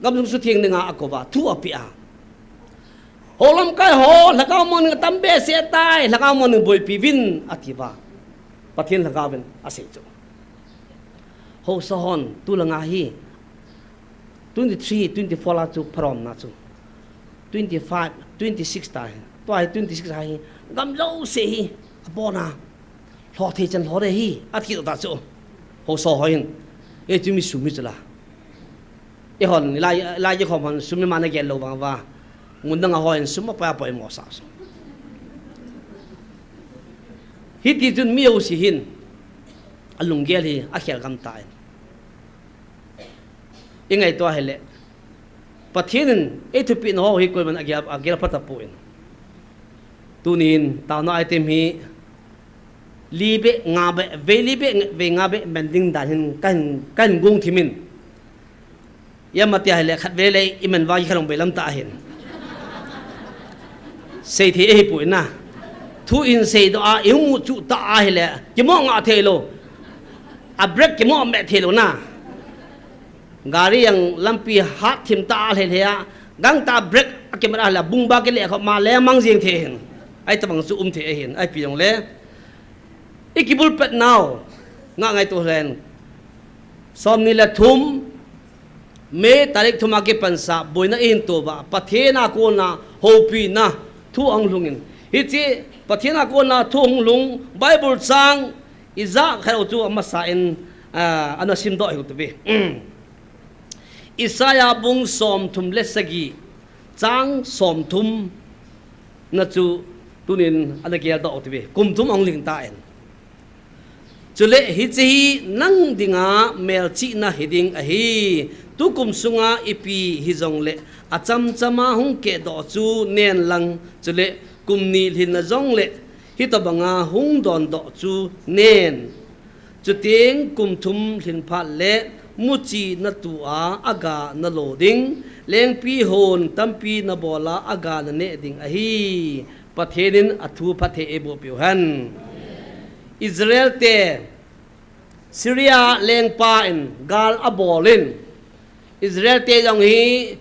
Gamsung sutheng dinga akou va. Thu ape a. "Ho lamkai ho, Lhagao mang ding atam behseh tai, Lhagao mang ding boipi uvin," ati va. Pathen Lhagao vin asei chu. Haosa hon, tu langa hi, twenty three, twenty four la chu pharomna chu. Twenty five, twenty six ta hi. Tua hi twenty six a hi, gam jouse hi, abona. Lho thei chan lho de hi, ati ta chu. Haosa ho hin. E chu mi sum mi chu la. Eihon, lai, lai khom hon, sum ima na gel lou vang va. Ngun dang a hon, sum apa apa imo sa so. Hiti chun mi jouse hin, alunggel hi, akhel gam tan. I ngaito a hile. Pathen in, ei thupeh na ho hi koiman agel, agel phat apoi. Tunin, taona item hi, li beh, nga beh, vei li beh, vei nga beh, men ding dan hin, kan, kan gung thimin. Iam ati a hile, khat vei le, i men va, i khalong bei lam ta ahin. Sei thei ahi poi na. Thu in sei doh a, i hung mu chu ta a hile, kimo nga thei lou. A brake kimo me thei lou na. Gari jong lampi hat thim ta a lheh lheh a, gangtah a brake a kimel a le, bung ba kile kho ma le mang jing thei hin. Ahi tabang chu um thei ahin, ahi pi jong le. I kibul pet nau, nga ngaito len. Som ni le thum, May tarik thum a kipansa, boina i hin to va, Pathen a kona, houpina, thu ahung lhung in. Hiche, Pathen a kona, thu ahung lhung, Bible chang, ija khat u chu amasa in, ah, ana sim doh hiu tuve. Isaiah bung som thum le sagi, chang som thum na chu tunin ana gel doh tuve. Kum thum ahung lhing tan. Chule hiche hi nang dinga melchihna hiding ahi. Tukum sunga ipi hijongle achamchama hung kehdoh chu nen lang. Chule kum ni lhinna jongle hitobanga hung dondoh chu nen. Chuteng kum thum lhin phat le muchi na tu a aga na lo ding, lengpi hon tampi na bol a aga na neh ding ahi. Pathen in athu phatthei eiboh piu hen. Israel te Syria lengpa in gal abol in Israel te jong hi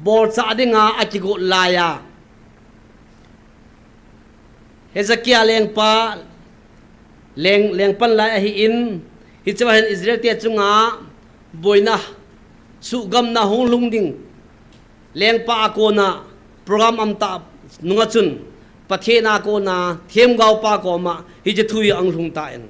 bolchah dinga akigot laiya Hezekiah lengpa, leng, lengpan lai ahin, hichea hin Israel te chunga boina, suhgamna hung lhung ding, lengpa a kona program um ta nunga chun, Pathen a kona themgaopa koma hiche thu hi ahung lhung tan.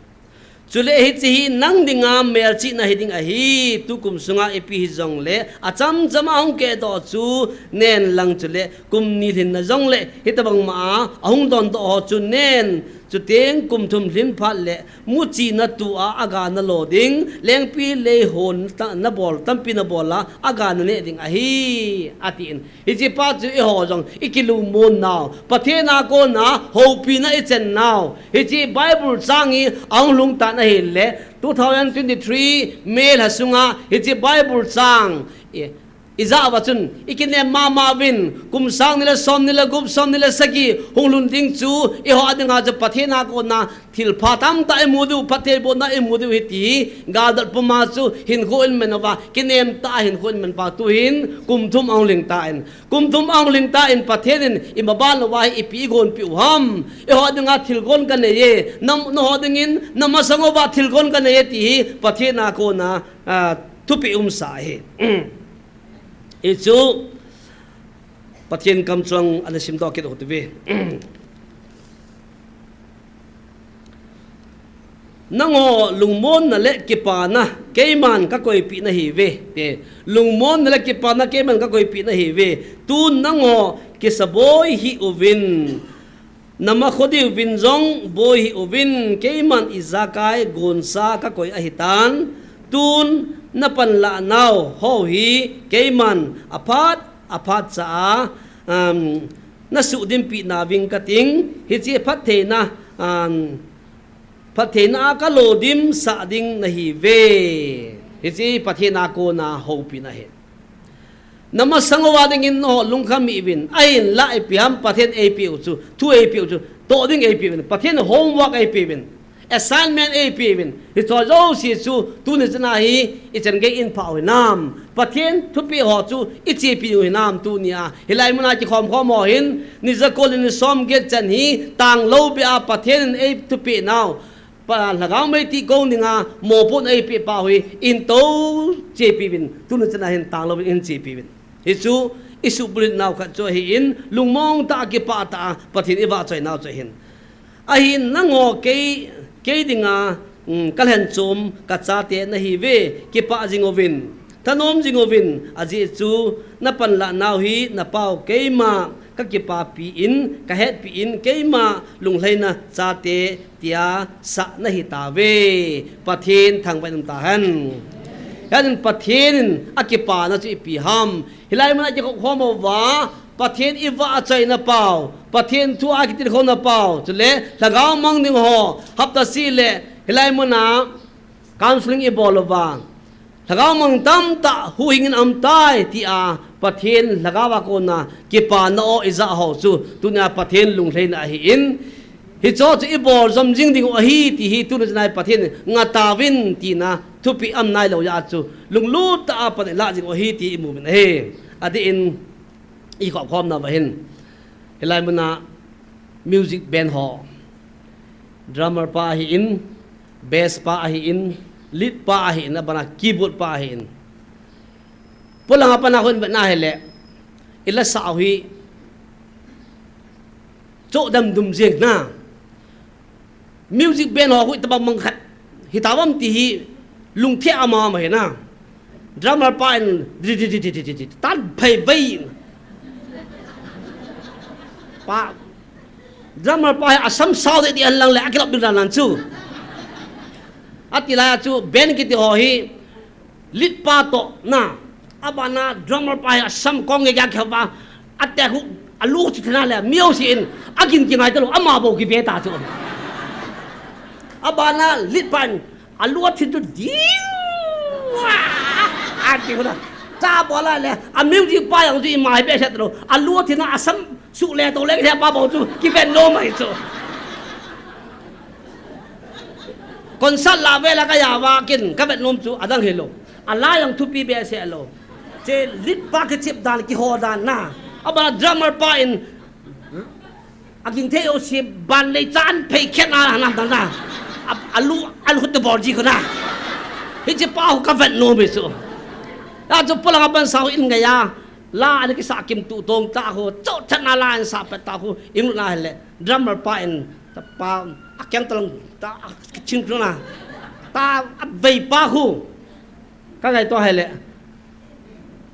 Chule hiche hi nang dinga melchihna hiding ahi, tukum sunga ipi hijongle achamchama hung kehdoh chu nen lang chule kum ni lhinna jongle hitobang ma a ahung dondoh ho chu nen, chuteng kum thum lhin phat le muchi na tu a aga na lo ding, lengpi lei hon ta, na bol, tampi na bol a aga na neh ding ahi, atin. Hiche pa chu eiho jong ikilungmon nau, Pathen a kona houpina ichan nau. Hiche Bible chang hi ahung lhung tan ahile, two thousand twenty-three May lha sunga hiche Bible chang i, ija uva chun ikinem mama uvin, kum sang ni le som ni le gup, som ni le sagi hung lhun ding chu eiho a dinga chu Pathen a kona thilpha tamtah imu diu, phattheibohna imu diu ahi ti hi, galdot puma chu hinkho in men uva, kinem tah a hinkho in men pa tuhin kum thum ahung lhing tan. Kum thum ahung lhing tan Pathen in imaban uva hi ipi igonpeh u ham. Eiho dinga thilgon kanei e, na, nangho dingin, na masang uva thilgon kanei e ti hi, Pathen a kona, ah, thupeh umsa ahi. Hichu, Pathen kamchang ana simdoh kit u hite uve. Nangho lungmonna le kipana keiman kakoipeh nahiuve, te. Lungmonna le kipana keiman kakoipeh nahiuve. Tun nangho kisaboi hih uvin. Namakho diuvin jong boi hih uvin, keiman ijakai gonsa kakoi ahitan. Tun napanlah nau ho hi keiman aphat aphat cha a, um, nasuhdimpeh nauving kating, hiche phattheina, um, phattheina a kalodimsah ding nahiuve. Hiche Pathen a kona houpina ahi. Namasang uva dingin nangho lungkham hih uvin. Ahinlah ipi ham Pathen eipeh u chu, thu eipeh u chu, toh ding eipeh uvin. Pathen homework eipeh uvin. Assignment eipeh uvin. Hicheho jouse chu tuni chana hi ichan gei in phah u hinam. Pathen thupeh ho chu ichepi u hinam tunia. Hilai muna kikhom khom ho hin, ni jako le ni som get chan hi, tanglou beh a Pathen in eithupeh nau. Pa, lhagao mei tih kong dinga mopohna eipeh pa hi in tou chepi uvin, tuni chana hin tanglou uvin in chepi uvin. Hichu isuhbulhit nau khat chu ahin, lungmong tah a kipah tah a Pathen ivahchoi nau chu ahin. Ahin nangho kei, kei dinga, um, kalhenchom kachate nahiuve, kipah jing uvin. Thanom jing uvin, ajeh chu napanlah nau hi napau keima kakipapi in, kahetpi in, keima lunglhaina chate tia sah nahitauve. Pathen thangvah in umtahen. Hiche Pathen in akipana chu ipi ham. Hilai muna kikhom khom uva, Pathen ivahchoina pau, Pathen thu a kitilkhouna pau, chule lhagao mang ding ho, hapta seh le, hilai muna counseling ibol uva, lhagao mang tamtah huhhing in aumtai tia Pathen lhagao a kona kipana o ija ho chu tunia Pathen lunglhaina ahin, hicheho chu ibol jom jing diu ahi ti hi tuni chana Pathen ngah tauvin tina thupeh aum nailou jeh a chu lunglut tah a Pathen lah jing u ahi ti imu uvin ahi. Adeh in ikhop khomna uva hin, hilai muna music band ho, drummer pa ahin, bass pa ahin, lead pa ahin, abana keyboard pa ahin. Polanga pana hung vetna hile, ilasah u hi choh dam dum jeng na. Music band ho khu itobang mang khat hitauvem ti hi lungthim ama ama hina. Drummer pa in di di di tan phei vei. Pa, drummer pa hi asam sao deh deh hen lang le akilap ding dan dan chu. Ati lai a chu band kiti ho hi lead pa toh na, abana drummer pa hi asam kong gei gei a kihou va, ate khu alu chu thina le miau si in agin kingai talou, ama bou kive ta chu. Abana lead pa in alu athin chu ding, wa, ati khu na. Cha bola le a music pa jong chu ima hi behseh talou, alu athin a asam suh le to le kithei pa bou chu kiven nom ahi chu. Concert la vel a kajao va kin kavet nom chu adang hilou. Ala jong thupi behseh lou. Hiche lead pa kichep dan, kiho dan na. Abana drummer pa in aging thei jouse ban lei chan phei khen a nam dan na. A, alu, alu te bol ji khu na. Hiche pa khu kavet nom ahi chu. Achu polanga pansa in ngai a. La ana kisah kim tuh tong tah khu, chotchatna la ana sah pet tah khu, imu na hile, drummer pa in, ta pa, akeng talang, ta, akichin tu na, ta, avei pa khu, kangaito hile,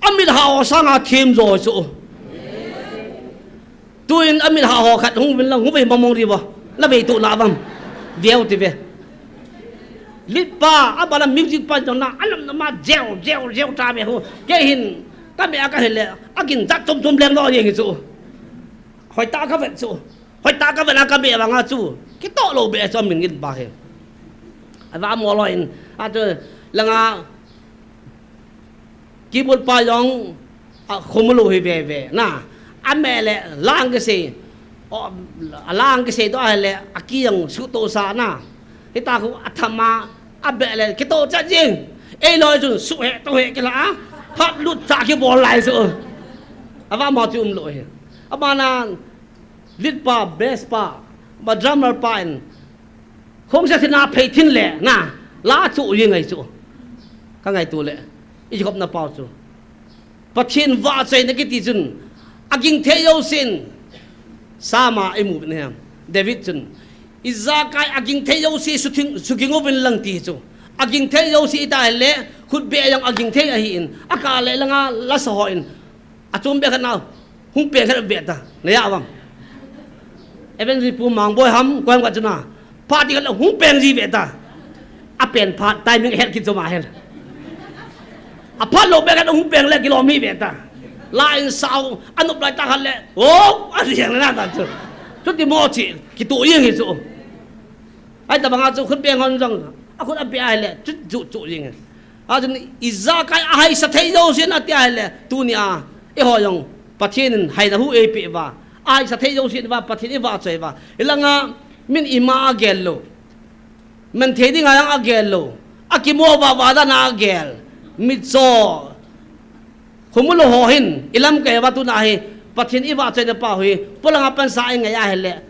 amit hah ho sanga thim jo chu. Tuin amit hah ho khat hung vin lang, hung vei mong mong diu va, la vei tuh na vam, veu ti ve. Lead pa, abana music pa jong na, anam nama jeu, jeu, jeu ta ve khu, kei hin, Ka beh a ka hile, agin jat chom chom leng lou jeng hi chu. Hoitah a ka vet chu. Hoitah a ka vet a ka beh vang a chu. Kitoh lou beh chu amin gin pa hi. Ava mo lou in, a chu langa keyboard pa jong, a khum lou hi ve ve. Na, a meh le, lang kisei. O, a lang kisei toh ahile, a ki jong suhtoh sa na. Hita khu atham a, abeh le, kitoh chat jing. Eiloi chun, suh he, toh he, kila a. Phat lut cha kibol lai chu. Ava mo chu um lou hi. Abana, lead pa, bass pa, ba drummer pa in. Khong sa thina phei thin le, na, la chu jing ngai chu. Ka ngaito le, i khop na pau chu. Pathen vahchoina kiti chun, aging thei jousen, Psalm a imu uvin ahi. David chun, ijakai aging thei jouse suthing, suging uvin lang ti chu. Aging thei jouse ita hile, khutbeh jong aging thei ahin, akah le langa lasa hon, achom beh khat na, hung peng khat ve ta, na ja uvam. Evangelist Pu Mangboi ham, koi ham khat chu na, phat ti khat le hung peng ji ve ta. Apen phat, timing het kit chu ma hen. Aphat lou beh khat hung peng le kilom hi ve ta. La in sao, anop lai tah khat le, o, a riang le na ta chu. Chuti mo chi, kitoh jeng hi chu. Ahi tabang a chu khut beng hon jong, akhut abeh ahile, chu, chu, chu jeng hi. Achun ijakai ahaisa thei jousen ati ahile, tunia, eiho jong, Pathen in haina hu eipeh uva. Ahaisa thei jousen uva, Pathen ivahchoi uva. Hilanga, min ima agel lou. Manthei dinga jong agel lou. Akimo uva, vahdan a agel. Mitcho. Khomulou ho hin, ilamkai uva tuna hi, Pathen ivahchoina pau hi, polanga pansa ingai ahile.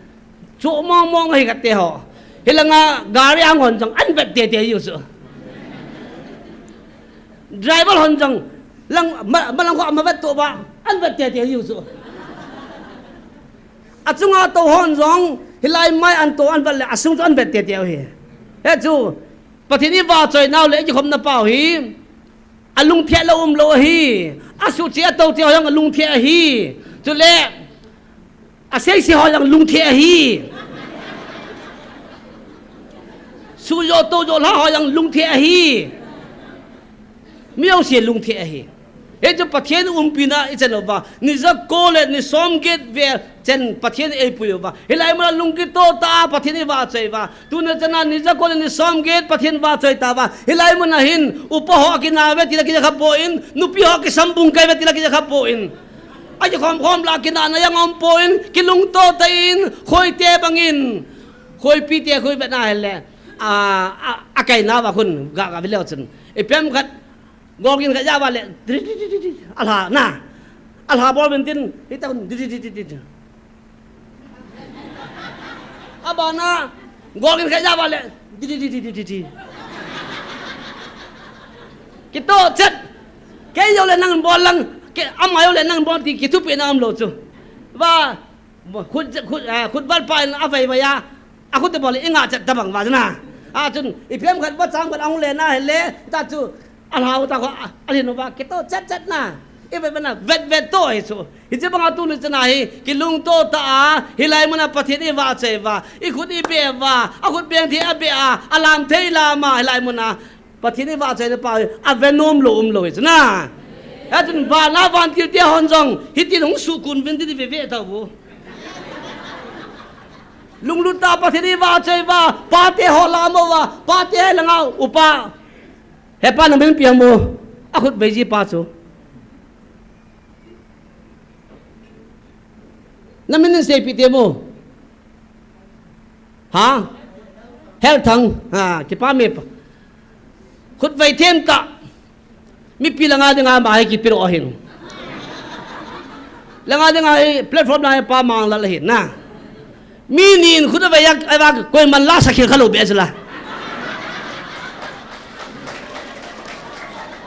Chu mong mong hi kate ho. Hilanga gari ahung hon jong, ahin vet tete jiu chu. Driver hon jong, lang, ma, malang kho ama vet to uva, ahin vet tete jiu chu. Achunga tou hon jong, hilai mai ahin tou ahin vet le, asung chu ahin vet tete u hi. Hichu, Pathen ivahchoi nau le, ikikhomna pau hi, alungthim lou umlou ahi. Asuhcheh atoucheh ho jong alungthim ahi. Chule, aseise ho jong lungthim ahi. Suhjoh toujoh lha ho jong lungthim ahi. Mi jouse lungthim ahi. Hichu Pathen umpina ichan uva. Ni jako le ni somget vel chen Pathen eipui uva. Hilai muna lungkitoh tah a Pathen ivahchoi uva. Tuna chana ni jako le ni somget Pathen vahchoi tauva. Hilai muna hin upa ho akina uve tile kijakha poi, nupi ho kisambung kai uve tile kijakha poi. Akikhom khom la kinahna jong aumpoi, kilungtoh tah in, khoite bangin. Khoipite khoi vetna ahile. A, a, akaina uva khun, ga, ga veleu chun. Ipi ham khat, Golgin khat ja uva le, di, di, di, di, di, alha, na. Alha bol uvin tin, hita, di, di, di, di, di, di. Abana, golgin khat ja uva le, di, di, di, di, di, di, di. Kitoh chet. Kei jong le nang bol lang, kei, ama jong le nang bol ti, kithupeh na umlou chu. Va, khut, khut, eh, khut val pa in avei vei a, akhut te bol le, inga chet tabang va na. Achun, ipi ham khat vachang khat ahung le na hele, ta chu, Alhau ta kho, a, alhin uva, kitoh chet chet na. Ivet vet na, vet vet toh hi chu. Hiche banga tuni chana hi, kilungtoh tah a, hilai muna Pathen ivahchoi uva. Ikhut ibeh uva, akhut beng thei abeh a, alam thei lam a, hilai muna. Pathen ivahchoina pau hi, ave nom lou umlou hi chu na. Hichun vana vantil te hon jong, hitin hung sukun uvin ti veve tauvu. Lunglut tah a Pathen ivahchoi uva, pate ho lam uva, pate langa upa. Hepa, na min ipi ham o? Akhut vei ji pa chu. Na min in seipeh te mo. Ha? Helthang. Ha, kipa me pa. Khut vei them tah. Mipi langa dinga ama hi kipe lou ahin. Langa dinga hi platform langa hi Pa Manglal ahin na. Mi ni in khut avei a, ava koiman la sa khel kha lou be chu la.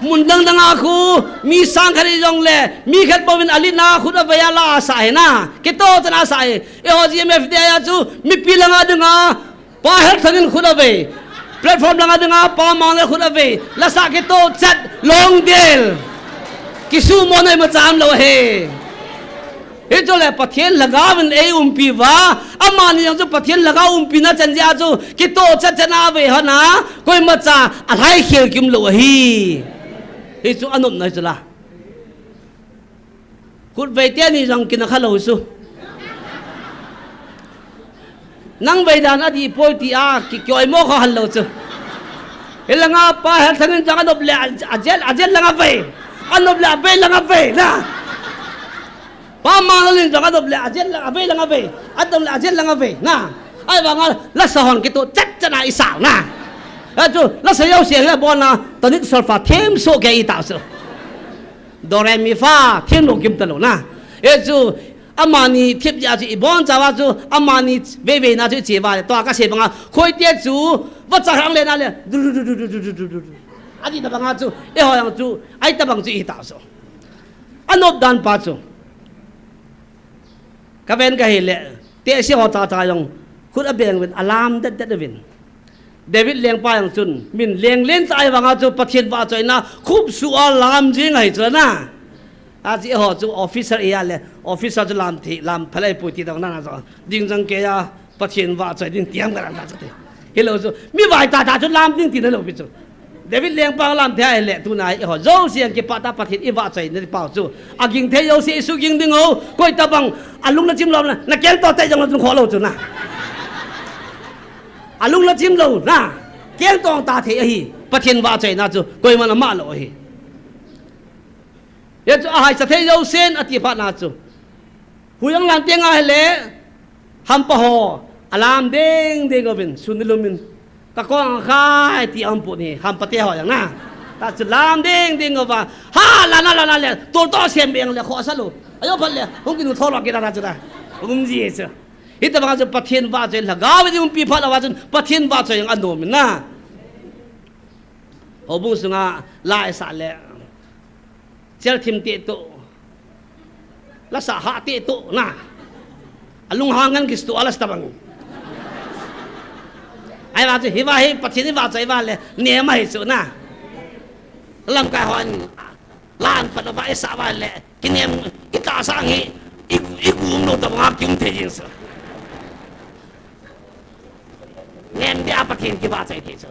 Mun dang dang a khu, mi sang khat hi jong le, mi khat bou in alit na khut avei a la asa hi na. Kitoh chan asa hi. Eiho G M F D I a chu, mipi langa dinga, Pa Helthang in khut avei. Platform langa dinga, Pa Manglal khut avei. La sa kitoh chet, Longdel. Kisu mo nei ma cham lou he. Hichu le Pathen lhagao in eiumpi uva, amani jong chu Pathen lhagao umpi na chan jeh a chu, kitoh chet chet na vei hon a, koimacha alhai khel kium lou ahi. Hichu anopna hichu la. Khut vei teni jong kina kha lou chu. Nang vei dan adih poi ti a, ki, kioimo kha hal lou chu. Hilanga Pa Helthang in jong anop le, a, ajet, ajet langa vei. Anop le, avei langa vei, na. Pa Manglal in jong anop le, ajet langa, avei langa vei. Anop le, ajet langa vei, na. Ahivanga, lasa hon kitoh chet chet na isao, na. Achu, lasa jouse hi abon na, tonic solfa, them soh kei itao chu. Do re mi fa, them lou kim talou na. Hichu, amani thip jeh a chu ibon chauva chu, amani vei vei na chu iche uva le, tua kasei banga, khoite chu, vacha hang le na le, du, du, du. Ati tabanga chu, eiho jong chu, ahi tabang chu ihi tao chu. Anop dan pa chu. Kaven kahi le, tehse ho cha cha jong, khut abeng uvin, alam det det uvin. David lengpa jong chun, min leng len tah ahivanga chu Pathen vahchoina khupsuh a lam jing ahi chu na. Achu eiho chu officer ihi a le, officer chu lam thei, lam phalei pui ti dong na na chu. Ding jang kei a, Pathen vahchoi ding tiam ka lam ta chu te. Hilou chu, mi vai tah tah chu lam ding tina lou pi chu. David lengpa lam thei ahile, tuna hi eiho jouse jong kipah tah a Pathen ivahchoina pau chu. Aging thei jouse isuhging ding o, koi tabang, alung nachim lou na, nakeng toh tei jong nachung kho lou chu na. Alung nachim lou na. kengtong ta thei ahi. Pathen vahchoina chu koiman amah lou ahi. Hichu ahaicha thei jousen ati phat na chu, hui ang lan teng ahile, hampa ho alam ding ding uvin, sun ni lum in, ka kong akhai ti aum pon ahi, hampa te ho jong na. Tachu lam ding ding uva, ha, lana lana le, tol to sem beng le, khosa lou. Ajo phat le, hung kinu tholo kit a chu na. Um ji chu. Hitabang chu Pathen vahchoi, lhagao in umpi phat lou a chun Pathen vahchoi jong anom in na. Houbung sunga la isah le, chel thim te to, la sah ha te to na. Alung hang ngan kis to, alas tabang. Ahivang chu hiva hi Pathen ivahchoi va le, nem ahi chu na. Lamkai hon lan pat uva isah va le, kinem, itahsa hi, i, igum lou tabang a kium thei jing chu. Nem dia Pathen kivahchoi thei chu.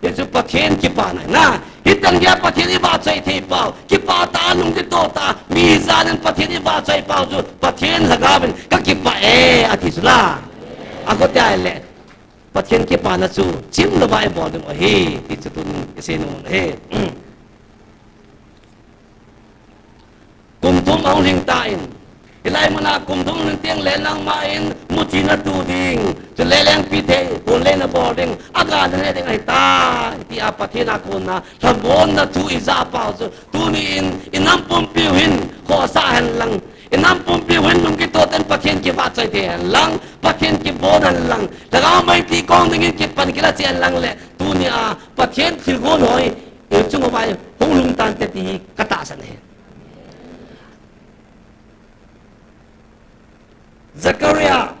Hichu Pathen kipana ahi na. Hitan geiya Pathen ivahchoi thei pau, kipah tah a lungdei to tah a, mi jan in Pathen ivahchoi pau chu, Pathen lhagao in ka kipah e, ati chu la. Akhote ahile, Pathen kipana chu chim louva ibol ding u ahi, ti chu tun isei nom u ahi. Kum thum ahung lhing tan, hilai muna kum thum lhing teng le nangma in muchi natu ding, chule lengpithe ponlei nabol ding, aga nane ding ahitai, tia Pathen a kona lhamonna thu ijah pau chu, tuni in inam pumpiu hin khohsah hen lang, inam pumpiu hin lungkitoh tah in Pathen kivahchoi thei hen lang, Pathen kibon hen lang, lhagao meitei kong dingin kipan kila cheh hen lang le, tunia Pathen thilgon hoi inchung uva hung lhung tante ti hi katahsan ahi. Zakaria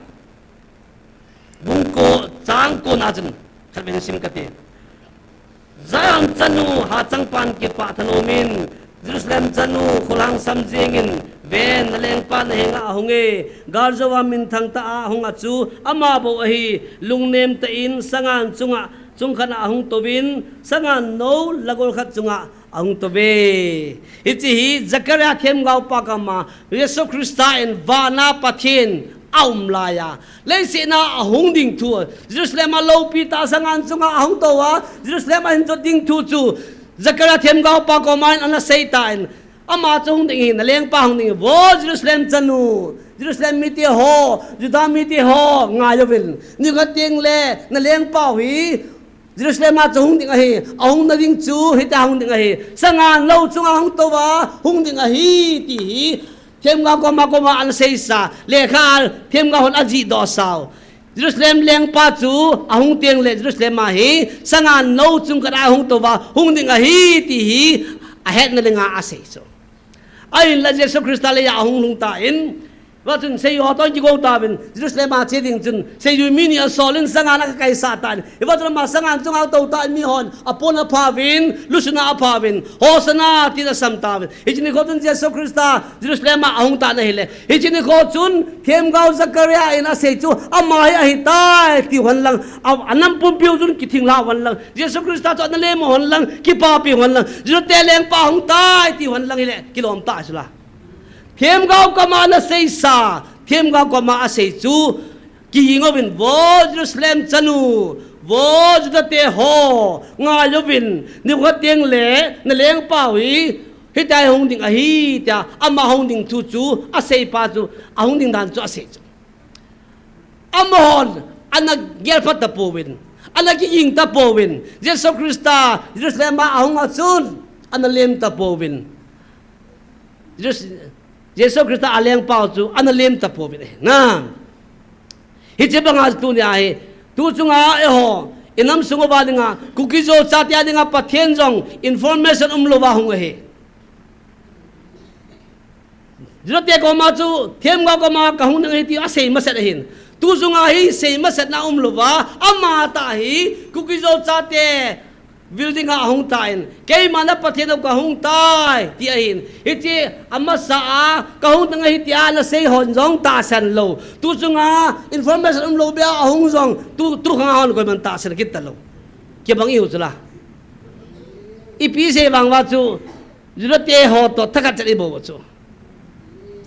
bung ko chang ko na chun khatvei sim kate. Zion chanu hachangpan kipah thanom in, Jerusalem chanu kholhang sam jingin, ven, nalengpa nahenga ahunge, galjouva minthang tah a ahunga chu ama bou ahi, lungnem tah in sangan chunga chungkhat a ahung touvin, sangan nou lagol khat chunga ahung touve. Hiche hi Zakaria themgaopa koma Jesu Christa in vana Pathen aum laiya, leiset a ahung ding thu, Jerusalem a loupi tah sangan chunga ahung touva, Jerusalem a ahin jot ding thu chu Zakaria themgaopa koma in ana seitan, ama chu hung ding ahi, nalengpa hung ding ahi, vo Jerusalem chanu, Jerusalem mite ho, Juda mite ho, ngaiuvin, nikhat teng le nalengpau hi Jerusalem a chu hung ding ahi, ahungna ding chu hitia hung ding ahi, sangan lou chunga hung touva hung ding ahi, ti hi themgao koma koma ana seisa, lekha themgao hon ajihdoh sau. Jerusalem lengpa chu ahung teng le Jerusalem a hi sangan lou chung khat a hung touva hung ding ahi, ti hi ahetna dinga asei chu. Ahinla Jesu Christa leiya ahung lhung tan, hiva chun seijui ho toh kigou tauvin, Jerusalem a che ding chun seijui mi ni asol in sangan a akaisah tan. Hiva chun ama sangan chunga atou tan, mihon apon aphauvin, lusuna aphauvin, Hosanna tin asam tauvin. Hiche nikho chun Jesu Christa Jerusalem a ahung tan ahile, hiche nikho chun themgao Zakaria in asei chu ama hi ahitai tiu hen lang, a, anam pumpiu chun kithinglhau hen lang, Jesu Christa chu ana lemu hen lang, kipapiu hen lang, Juda te lengpa ahung tai tiu hen lang hile kilom tah chu la. Themgao koma ana seisa, themgao koma asei chu, kiging uvin, vo Jerusalem chanu, vo Juda te ho, ngaiuvin, nikhat teng le nalengpau hi hitia hung ding ahi, tia ama hung ding thu chu aseipa chu, ahung ding dan chu asei chu. Amahon ana gelphat tapouvin, ana kiging tapouvin, Jesu Christa Jerusalem a ahunga chun ana lem tapouvin. Jesu, Jesu Christa alengpau chu ana lem tapouvin ahi. Na. Hiche banga tunia hi, tu chunga eiho, inam sung uva dinga, Kuki-Zo chate a dinga Pathen jong information umlouva hung ahi. Juda te koma chu, themgao koma kahung ding ahi ti asei masat ahin. Tu chunga hi sei masatna umlouva, amatah hi, Kuki-Zo chate building a ahung tan, keima na Pathen u kahung tai, ti ahin. Hiche amasa a, kahung ding ahi tia ana sei hon jong tahsan lou. Tu chunga information umlou beh a ahung jong, tu, tu khang a hon koiman tahsan kit talou. Kibang ihiu chula. Ipi sei vang uva chu, Juda te ho toh thakhat chet ibou chu.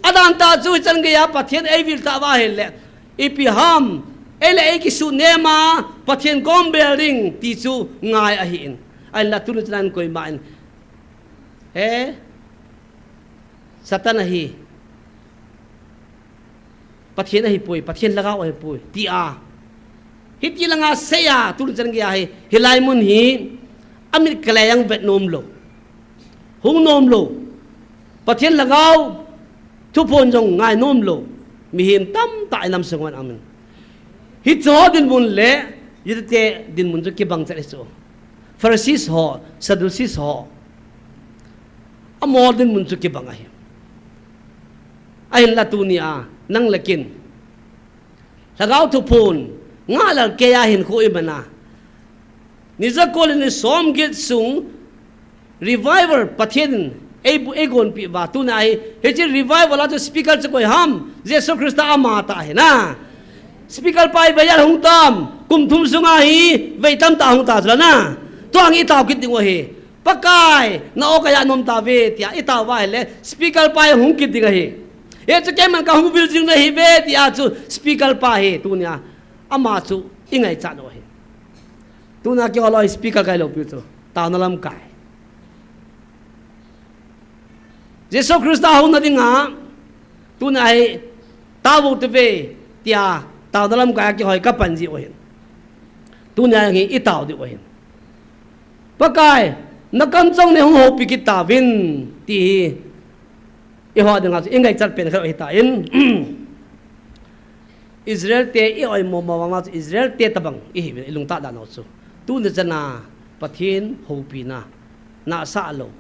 Adan tah chu hichan geiya Pathen eivil tah uva ahile, ipi ham, Ei le ei kisunem a, Pathen kom bel ding ti chu ngai ahi in. Ahinla tuni chan a koima in, he, Satan ahi, Pathen ahipoi, Pathen lhagao ahipoi, tia hiti langa seiya, tuni chan geiya hi, hilai mun hi, amit kale jong vet nom lou, hung nom lou, Pathen lhagao thuphon jong ngai nom lou mihem tamtah inam sunga aum in. Hicheho dinmun le Judate dinmun chu kibang chet ahi chu. Pharisees ho, Sadducees ho, amaho dinmun chu kibang ahi. Ahinla tunia nang le ken lhagao thuphon ngah lal keiya hinkho iman a, ni jako le ni som get sung revival Pathen in ei bu-, eigonpeh uva, tuna hi, hiche revival a chu speaker chu koi ham? Jesu Christa ama tah ahi na. Speaker pa hi vei ijat hung tam? Kum thum sunga hi vei tamtah hung ta chu la na. Tua hi itao kit ding u ahi. Pakai, na-o kaiya nom tauve, tia itao uva ahile speaker pa hi hung kit ding ahi. Hichu keiman kahung vil jing nahiuve, tia chu speaker pa hi tunia ama chu ingaichat u ahi. Tuna keiho loi speaker kahi lou piu chu, taona lamkai. Jesu Christa houna dinga, tuna hi, tao vo tuve, tia, taona lamkai a keiho hi kapan jiu ahin. Tunia hi itao diu ahin. Pakai, na kamchang nei hung houpi kit tauvin, ti hi, eiho dinga chu ingaichat pen khat ahitan. Israel te i-oimo mo vanga chu Israel te tabang ihiuvin, ilungtah dan u chu. Tuni chana Pathen houpina, nahsah lou,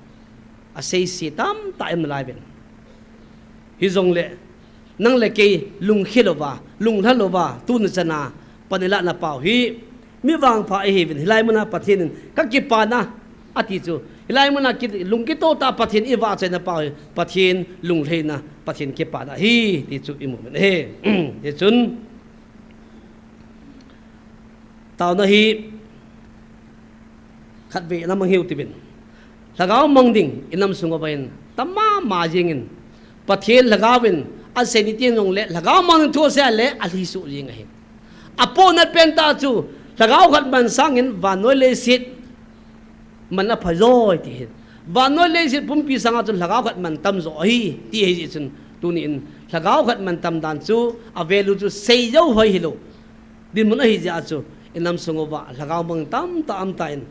aseise tamtah ium nalaiuvin. Hijongle, nang le kei lungkhe louva, lunglha louva, tuni chana pan ilahna pau hi, mi vangpha ihiuvin, hilai muna Pathen in kakipana, ati chu. Hilai muna ki-, lungkito tah a Pathen ivahchoina pau hi, Pathen lunglhaina, Pathen kipana ahi, ti chu imu uvin ahi. Tichun, taona hi, khatvei namang hiu tivin. Lhagao mang ding, inam sung uva hin, tam mama jingin. Pathen lhagao in, asei ni teng jongle, lhagao mang ding thu asei le, alhi suh jing ahi. Apohnat pen tah chu, lhagao khat man sangin, vannoi leiset man apha joi ti ahi. Vannoi leiset pumpi sanga chu lhagao khat man tam jo ahi, ti ahi jeh chun, tuni in lhagao khat man tam dan chu, a value chu sei jou hoi hilou. Dinmun ahi jeh a chu, inam sung uva, lhagao mang tamtah aum tan.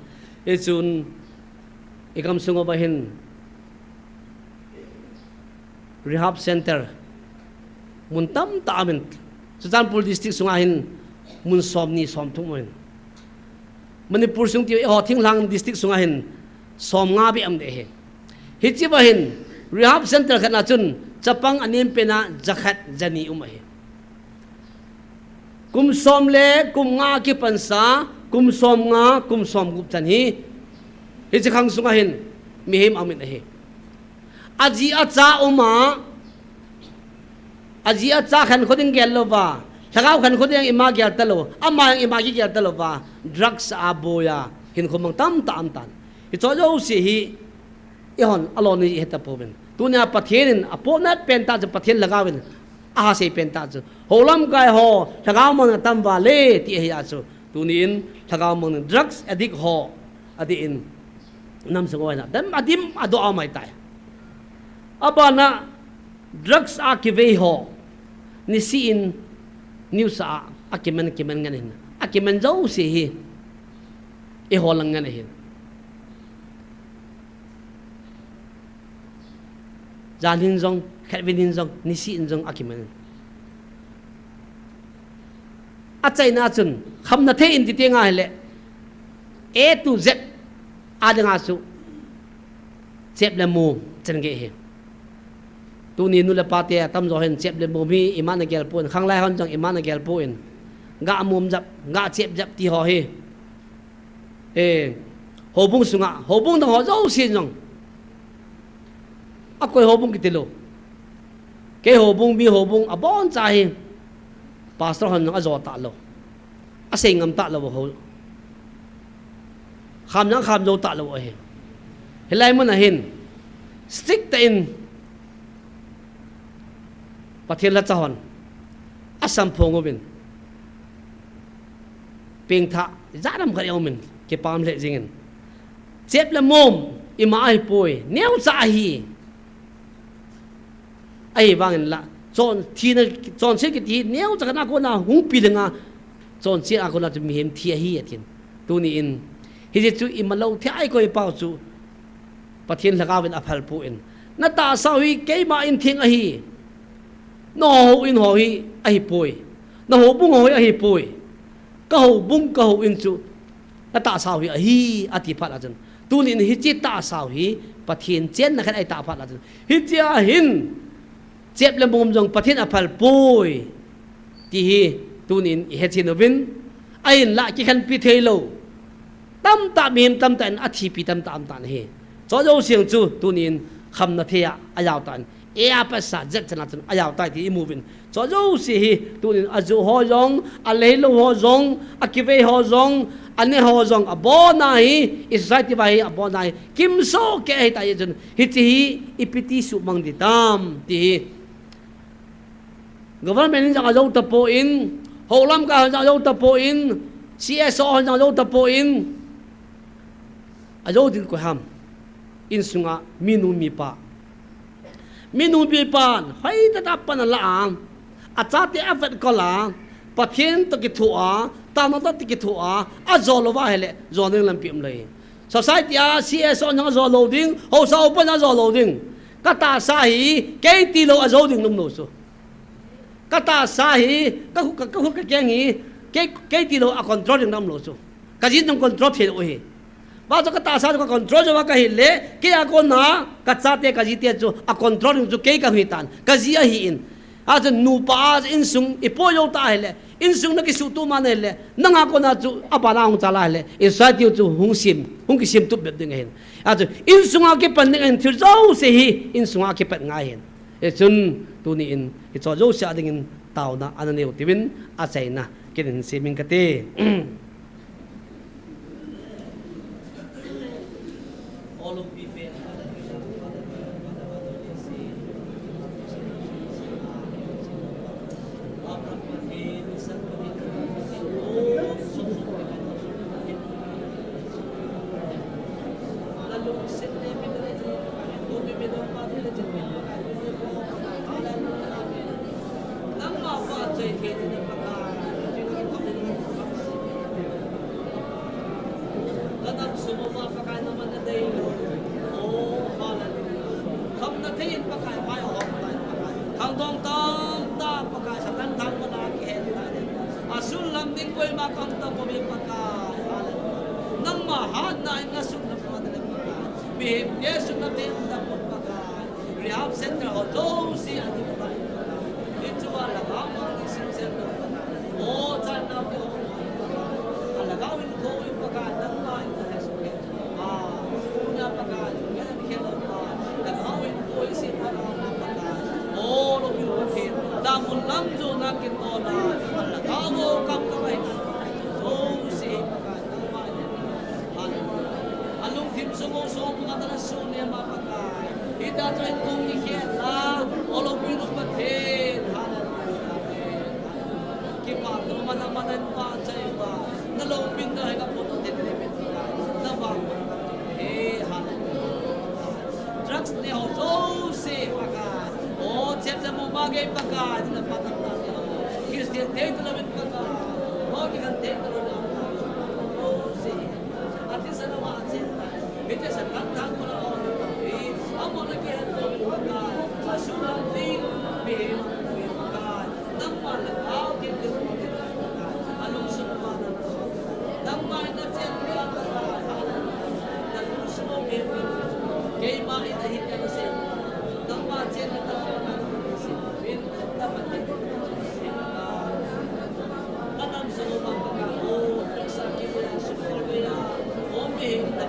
Hichun, igam sung uva hin, rehab center mun tamtah aumin, Churachandpur district sunga hin mun somni somthum aumin. Manipur sung tiu eiho thinglhang district sunga hin somnga beh aum ding ahi. Hichea hin rehab center khat na chun chapang anem pena jakhat jani um ahi. Kum som le kum nga kipansa, kum somnga, kum somgup chan hi, hiche khang sunga hin mihem aumin ahi. Aji acha uma, aji acha khankho ding gel louva, lhagao khankho ding ima gel talou, ama jong ima kigel talouva, drugs a boiya hinkho mang tamtah aum tan. Hicho jouse hi, eihon alolhin ihet tapouvin. Tunia Pathen in apohnat pen tah chu Pathen lhagao in ahasei pen tah chu, hou lamkai ho lhagao mang atam uva le ti ahi a chu. Tuni in lhagao mang drugs addict ho adih in, inam sung uva hin adim, adim adoh aum ahitai. Abana drugs a kivei ho, nisih in news a akiman, akiman ngen ahin. Akiman jouse hi eiho lang ngen ahin. Jan hin jong, khatvei hin jong, nisih in jong akiman. Achaina chun, khamna thei in ti teng ahile, A to Z a dinga chu, chep le mom chan gei ahi. Tuni nu le pa te atamjo hin chep le mom hi ima nagel pon, khanglai hon jong ima nagel pon, ga mom jap, ga chep jap ti ho hi. Eh, houbung sunga, houbung dang ho jousen jong, akoi houbung kiti lou. Kei houbung, mi houbung, aboncha hi pastor hon jong ajo talou, asei ngam talou ho. Kham jong kham jou talou ahi. Hilai mun a hin strict tah in Pathen lhacha hon asamphong uvin, pengthah jat ham khat i um in, kipah le jing in. Chep le mom ima ahipoi, neocha ahi. Ahivangin la, chon, thina, chonset kiti hi neocha khat a kona hung pilhing a, chonset a kona chu mihem thi ahi atin. Tuni in, hiche chu ima lou thei a i koi pau chu, Pathen lhagao in aphal poi. Na tahsa u hi keima in theng ahi. Na houin ho hi ahipoi. Na houbung ho hi ahipoi. Ka houbung, ka houin chu na tahsa u hi ahi, ati phat a chun, tuni in hiche tahsa u hi Pathen chenna khat ahi ta phat a chun, hiche a hin chep le mom jong Pathen aphal poi, ti hi tuni in i hetchen uvin, ahinlah kikhenpi thei lou tamtah, mihem tamtah in athipi tamtah um tan ahi. Chu jouse chu tuni in khamna thei a ajao tan, e a pasa jet chana chun ajao tai ti i mu uvin. Chu jouse hi tuni in aju ho jong, alei lou ho jong, akivei ho jong, ane ho jong, abona hi, i society va hi abona hi kimsoh kei ahi tai chun, hiche hi ipi ti sumang ding tam ti hi government in jong ajou tapon, houlam kai hon jong ajou tapon, C S O hon jong ajou tapon, ajou ding koi ham? Insunga minu mipa, minu mipan hoitah tah pan ala a, achate avetkol a, Pathen toh kitho a, tama toh kitho a, ajou lou va ahile, jou ding lampi um lou hi. Society a C S O hon jong ajou lou ding, haosa upa hon jong ajou lou ding. Ka tahsa hi kei tilou ajou ding nom lou chu. Ka tahsa hi, ka khu, ka, ka khu ka keng hi, kei, kei tilou a control ding nom lou chu. Ka ji jong control thei lou hi. Ba chu ka tahsa chu ka control jou va ka hile, kei a kona ka chate ka jite chu a control ding chu kei ka hi tan. Ka ji ahin. Achu nupa a insung i poi jou ta ahile, insung na kisuhtoh man ahile, nang a kona chu aban a hung chal ahile, i society chu hung sem, hung kisem tup bep ding ahin. Achu insunga kipan ding ahin, thil jouse hi insunga kipat ngai ahin. Hichun tuni in hiche jouse a dingin taona ana neiyu tin achaina kin hin semin kate. Asun lam ding koima kahung tapoi Pakai. Hallelujah. Nangma hatna in asun lam Pakai. Mihem te sun lam ding tapoi Pakai. Rehab center ho jouse a ding Pakai. Hiche a lhagao ma ding sim center Pakai. O chan na ko Pakai. Alhagao in ko in Pakai. Nangma in asun. Kipa, tu mana mana pa chai pa. Na loupina hi ka photo te te pe ti ka. Na vang. He, hallelujah. Drugs ne ho jouse Pakai. O, chep le mom a gei Pakai. Na pa ta ta ne ho. Christian te tu na min Pakai. Ho ki kan te tu na. Jouse. Ati sa na ma chep. Hiche sa kan kan ko la ho. He, amo na ke han ko Pakai. Asu na ti. He, Pakai. Nangma lhagao kin kin kin. Alung sung pa na. Nangma na chen pi a na. Na lung sung pi pi. Keima in ahi ka na se. Nangma chen na ta na. Min na pa na. Ka nam sung pa na. O, sa ki ya sung pa ya. O, mi na.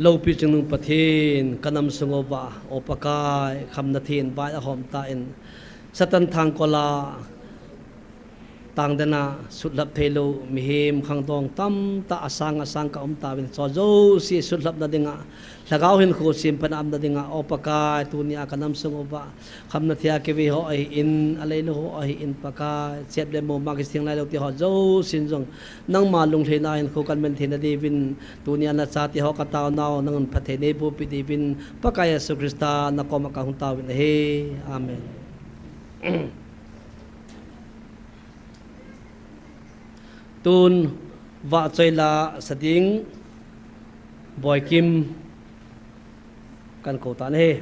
Loupi chingnung Pathen, ka nam sung uva, O Pakai, khamna theng in vai ahom tan, Satan thangkol a tangden a sutlhap theilou mihem khangdong tamtah asang asang ka um tauvin, hicho jouse sutlhapna dinga, Lhagao hinkho semphatna umna dinga, O Pakai, tunia ka nam sung uva, khamna theng a kivei ho ahin, aleilou ho ahin Pakai, chep le muma kiseng lailou te ho jousen jong, nangma lunglhaina hinkho kan mang theina diuvin, tunia nachate ho ka taonau, nangin phatthei neiboh peh diuvin, Pakai Jesu Christa nakoma kahung taovin ahi. Amen. Tun vahchoi la sa ding Boikim kan kou tan ahi.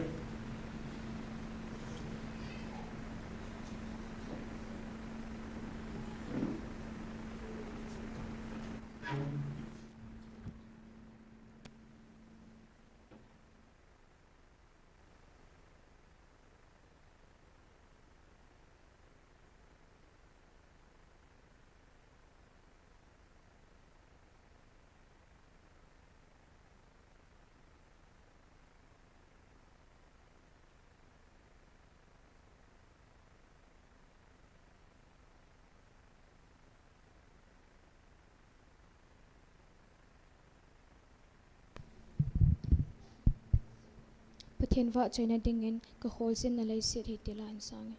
Pathen vahchoina dingin ka kholchilna leiset hi tila in sang e.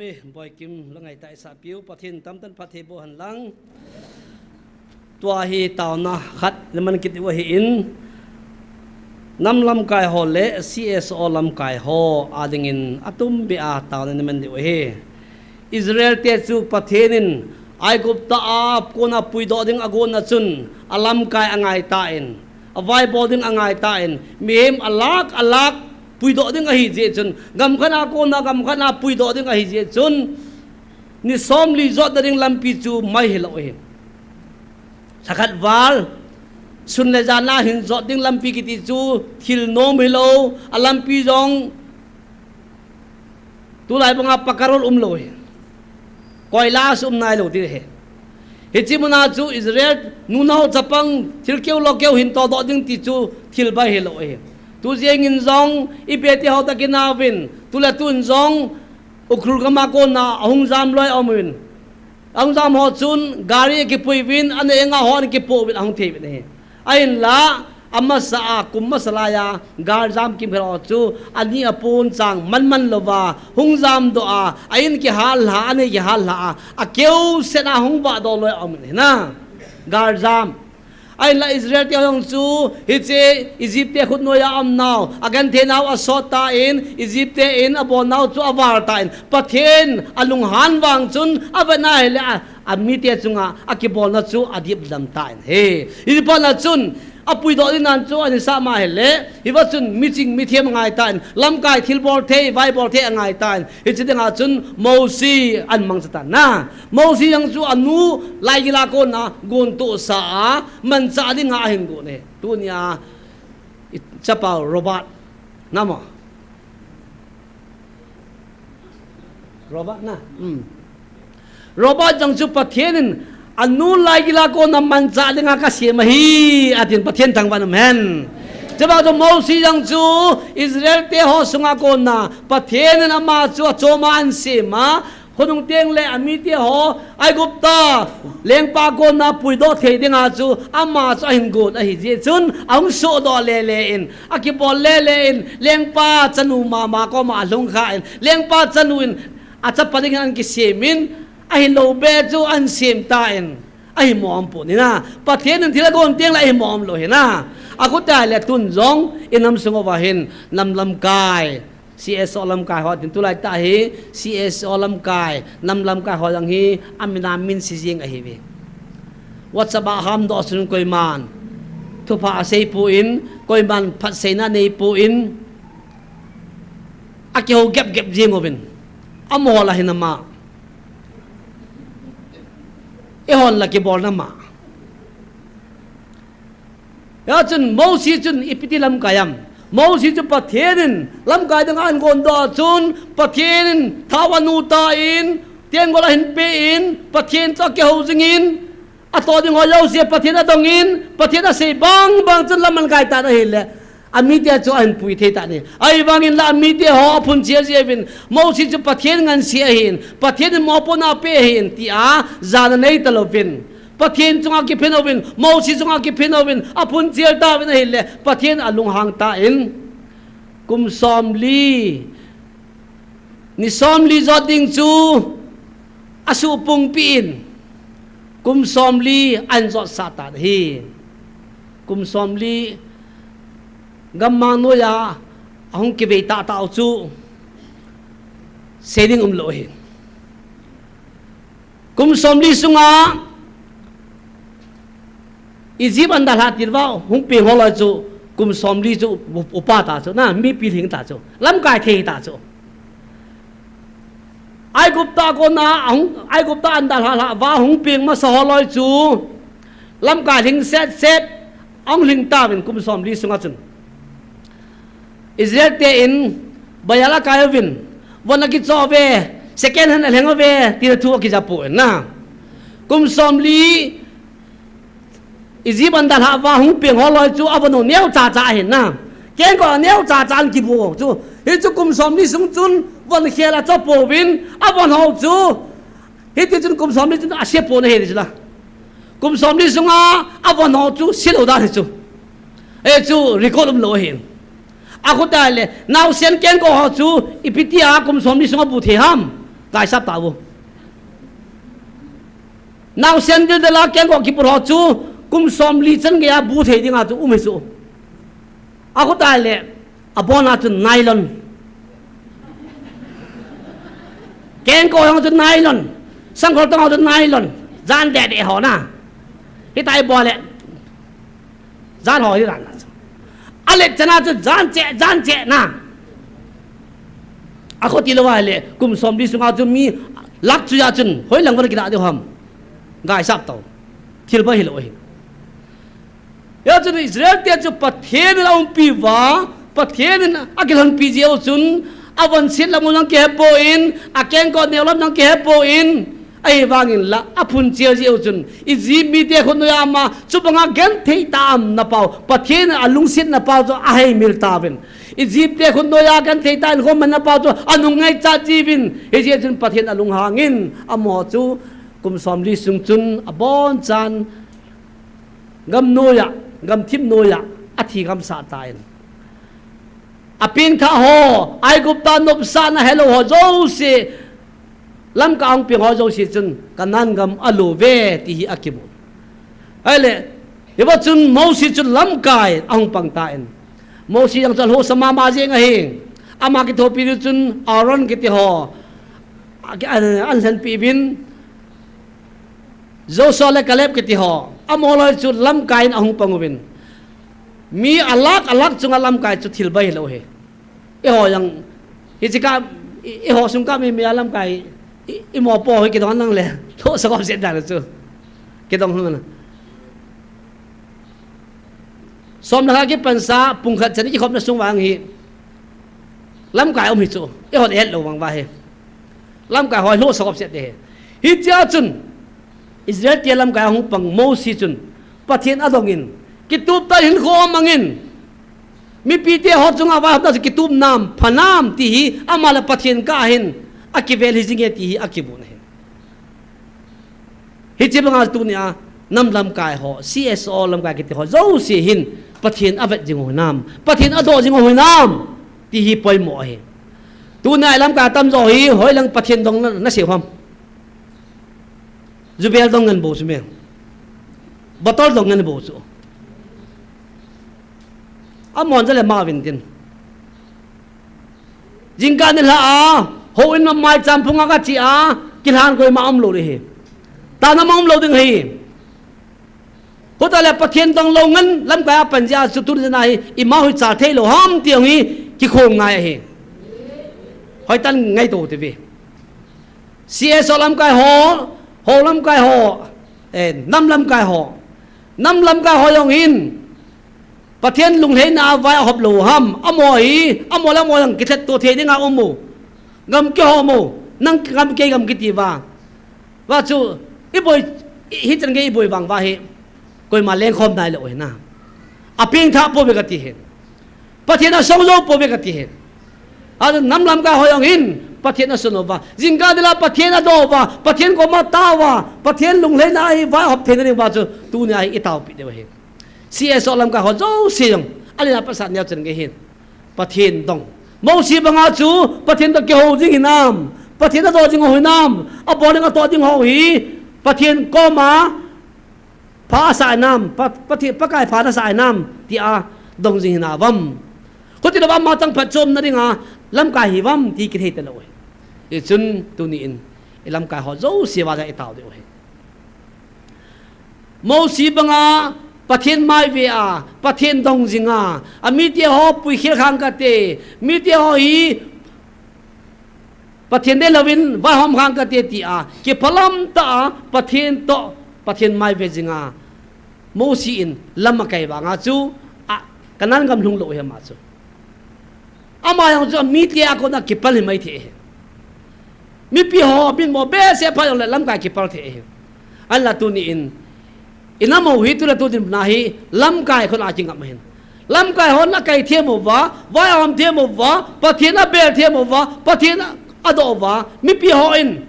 Boikim, lungngai tah isah piu, Pathen tamtah in phatthei boh hen lang. Tua hi taona khat naman kit u ahin, nam lamkai ho le C S O lamkai ho adingin atumbeh a taona naman diu ahi. Israel te chu Pathen in Aigupta a kona puidoh ding agonna chun alamkai angai tan, avaibol ding angai tan, mihem alakh alakh puidoh ding ahi jeh chun, gam khat a kona gam khat a puidoh ding ahi jeh chun, ni somli jotna ding lampi chu mai hilou ahi. Lhakhat val, sun le jan a hin jot ding lampi kiti chu thil nom hilou, alampi jong tulai banga pakka road umlou ahi. Koila a chu um nailou ding ahi. Hiche muna chu Israel nunao chapang thil keu lo keu hin todoh ding ti chu thil bai hilou ahi. Tu jengin jong ipi ti ho tah kinauvin, tule tun jong Ukhrul gam a kona ahung jam loi aum uvin. Ahung jam ho chun gari akipui uvin, anei anga ho ana kipoh uvin ahung thei uvin ahi. Ahinla, amasa a, kum masa lai a, gal jam kimkhel ho chu, ani apon chang manman louva, hung jamdoh a, a in kihal lha, anei kihal lha a, akeu set a hung vahdoh loi aum in ahi na. Gal jam. Ahinla Israel te jong chu, hiche Egypt te khut noiya aum nau, agenthei nau asot tan, Egypt te in abol nau chu aval tan, Pathen alunghan vang chun, avet na ahile a, amite chunga akibolna chu adip dam tan ahi. Hiche phat na chun, apuidoh ding nan chu ana sah ma ahile, hiva chun miching mithem angai tan, lamkai thilbol thei, vaibol thei angai tan. Hiche dinga chun Mosi ana mangcha tan na. Mosi jong chu anu laigil a kona gontohsa a manchah dinga ahin gon ahi. Tunia ichapa u Robert. Namo. Robert na. Hmm. Robert jong chu Pathen in anu laigil a kona manchah dinga kasem ahi, atin Pathen thangvah in um hen. Chubang chu Mosi jong chu Israel te ho sunga kona Pathen in ama chu achom a ana sem a, khonung teng le amite ho Aigupta lengpa kona puidoh thei dinga chu ama chu ahin gon ahi jeh chun ahung sohdoh lele in, akibol lele in, lengpa chanu mama koma alhung kha in, lengpa chanu in achapa dingin ana kisem in, ahilou be chu ana sem tan, ahimo aum pon ahi na. Pathen in thil agon teng le ahimo aum lou ahi na. Akhuta le tun jong inam sung uva hin nam lamkai, C S O lamkai ho tin tulai tah hi, C S O lamkai, nam lamkai ho jong hi, amin amin si jing ahi ve. WhatsApp a hamdoh sun koiman thupha asei pon, koiman phatseina nei pon, akihou gep gep jing uvin. Amaho la hi nama. Eihon la kibol nama. Hia chun Mosi chun ipi ti lamkai ham. Mosi chu Pathen in lamkai dinga ahin gondoh chun, Pathen in thao anu tan, tenggol ahin pe in, Pathen chu akihou jing in, ato ding ho jouse Pathen adong in, Pathen asei bang bang chun lam ahin kai tan ahile, amite chu ahin pui thei tan ahi. Ahivangin la amite ho aphun chel jeh uvin, Mosi chu Pathen ngansea ahin, Pathen in mopohna apeh ahin, tia jana nei talouvin. Pathen chunga kiphin uvin, Mosi chunga kiphin uvin, aphun chel tauvin ahile, Pathen alunghang tan. Kum somli, ni somli jot ding chu asuhpung peh in, kum somli ahin jotsah tan ahi. Kum somli gammang noiya ahung kivei tahtah u chu sei ding umlou ahi. Kum somli sunga Egypt ahin dalhah teng uva hung peng ho loi chu kum somli chu u-, upa ta chu, na, mipi lhing ta chu, lamkai thei ta chu. Aigupta kona ahung, Aigupta ahin dalhah lhah uva hung peng masa ho loi chu lamkai lhing set set ahung lhing tauvin kum somli sunga chun. Israel te in Baal akai uvin, von akichoh uve, second hand alheng uve, tina thu akija pon na. Kum somli Egypt ahin dalhah uva hung peng ho loi chu avon u neocha cha ahin na. Kengkoh neocha cha ahin kibu chu. Hichu kum somli sung chun von khel acho pouvin, avon ho chu. Hiti chun kum somli chun ase pon ahi ti chu la. Kum somli sunga avon ho chu selou dan hi chu. Hichu record umlou ahi. Akhuta le, naosen kengkoh ho chu ipi tia kum somli sunga bu thei ham. Ngaisap tauvo. Naosen dildel a kengkoh kiput ho chu kum somli chan geiya bu thei dinga chu um hi chu. Akhuta le abona chu nylon. Kengkoh ho chu nylon. Sangkhol tong ho chu nylon. Jan deh deh ho na. Hitia ibol le. Jan ho hi ran na chu. Alet chana chu jan cheh, jan cheh na. Akhuti louva le, kum somli sunga chu mi lakh chuiya chun, hoilang vang kila diu ham. Ngaisap tau. Thil ba hilou hi. Hijeh chun Israel te chu Pathen in aumpi uva, Pathen in akilhonpi jeh u chun, avonset lam u jong kihepon, akengkoh neo lam jong kihepon, ahivangin la, aphun chel jeh u chun, Egypt mite khut noiya ama, chubanga genthei tah a umna pau, Pathen in alungsetna pau chu aheimil tauvin. Egypt te khut noiya genthei tah in khom umna pau chu, anung ngaichat jiuvin, hijeh chun Pathen alunghangin, amaho chu, kum somli sung chun, abonchan, Gam noiya, gamthip noiya, athi gamsah tan. Apengthah ho, Aigupta nopsahna helou ho jouse, Lamka ahung peng ho jouse chun, Canaan gam alouve, ti hi akimu. Ahile, hiva chun Mosi chun lamkai ahung pang tan. Mosi jong chu alhohsa mama jeng ahi. Ama kithopi chun Aaron kiti ho, a, a, ahin lhenpi uvin, Joshua le Caleb kiti ho, amaho loi chu lamkai in ahung pang uvin. Mi alakh, alakh chunga lamkai chu thil ba hilou hi. Eiho jong, hiche ka, i, eiho sung ka mi, mi a lamkai, i, imopo hi kidong nang le, lhohsa khop set dan chu. Kidong hung na. Som le khat kipansa, pung khat chan kikhopna sung vang hi. Lamkai um hi chu, eihon ihet lou vang uva hi. Lamkai ho hi lhohsa khop set te hi. Hichea chun, Israel te lamkai ahung pang Mosi chun, Pathen adongin, kitup tah in hinkho amangin, mipite ho chunga vaihopna chu kitup nam, pha nam ti hi, ama le Pathen kah a hin, akivel hi jinge ti hi, akimu na hi. Hiche banga tunia, nam lamkai ho, C S O lamkai kiti ho, jouse hin, Pathen avet jing u hinam, Pathen adoh jing u hinam, ti hi poimo ahi. Tunia lamkai atamjo hi, hoilang Pathen dong na, nasei u ham. Jubel dong ngen bou chu me. Bottle dong ngen bou chu. Amon jale ma uvin tin. Jingkah nilhah a, houin a maicham phunga kache a, kilhan koima umlou ding ahi. Tana ma umlou ding ahi. Hita le Pathen dong lou ngen lamkai a pan jeh a chu tuni jana hi, ima hoicha thei lou ham ti jong hi, kikhom ngai ahi. Hoitah in ngaito tive. C S O lamkai ho, ho lamkai ho, eh, nam lamkai ho. Nam lamkai ho jong hin, Pathen lunglhaina a vai ahop lou ham, amaho hi, amaho le amaho jong kithat to thei dinga um u. Gam kihom u, nang gam kei gam kiti uva. Uva chu, iboi, i, hichan gei iboi vang uva hi. Koima lengkhom nailou hi na. Apengthah pouve kati hi. Pathen asong jou pouve kati hi. Ahin nam lamkai ho jong hin, Pathen asun uva. Jingkah nilhah Pathen adoh uva. Pathen koma tao uva. Pathen lunglhaina a hi vai ahop theina ding uva chu. Tunia hi itaopi diu ahi. C S O lamkai ho jouse jong. Alina pasal neo chan gei hin. Pathen dong. Mosi banga chu, Pathen toh kihou jing hinam. Pathen adoh jing u hinam. Abol ding atoh ding ho hi. Pathen koma pha asah hinam, pa, Pathen, Pakai pha nasah hinam, tia dong jing hinam. Khuti louva ama chang phatchomna dinga, lamkai hiuvem ti kithei talou. Hichun tuni in, ilamkai ho jouse uva jong itao diu ahi. Mosi banga, Pathen mai ve a, Pathen dong jinga, amite ho puikhel khang kate, mite ho hi, Pathen deilouvin vaihom khang kate tia, kiphalam tah a, Pathen toh, Pathen mai ve jinga, Mosi in lam akai vanga chu, a, Canaan gam lhung lou hi ama chu. Ama jong chu, mite a kona kipal hi mai thei hi. Mipi ho, min mo behseh pha jongle lamkai kipal thei hi. Ahinla tuni in, Inam u hi tule tu dinmun a hi lamkai khun a kingam ahin. Lamkai hon akai them uva, vai ahom them uva, Pathen abel them uva, Pathen adoh uva, mipi hon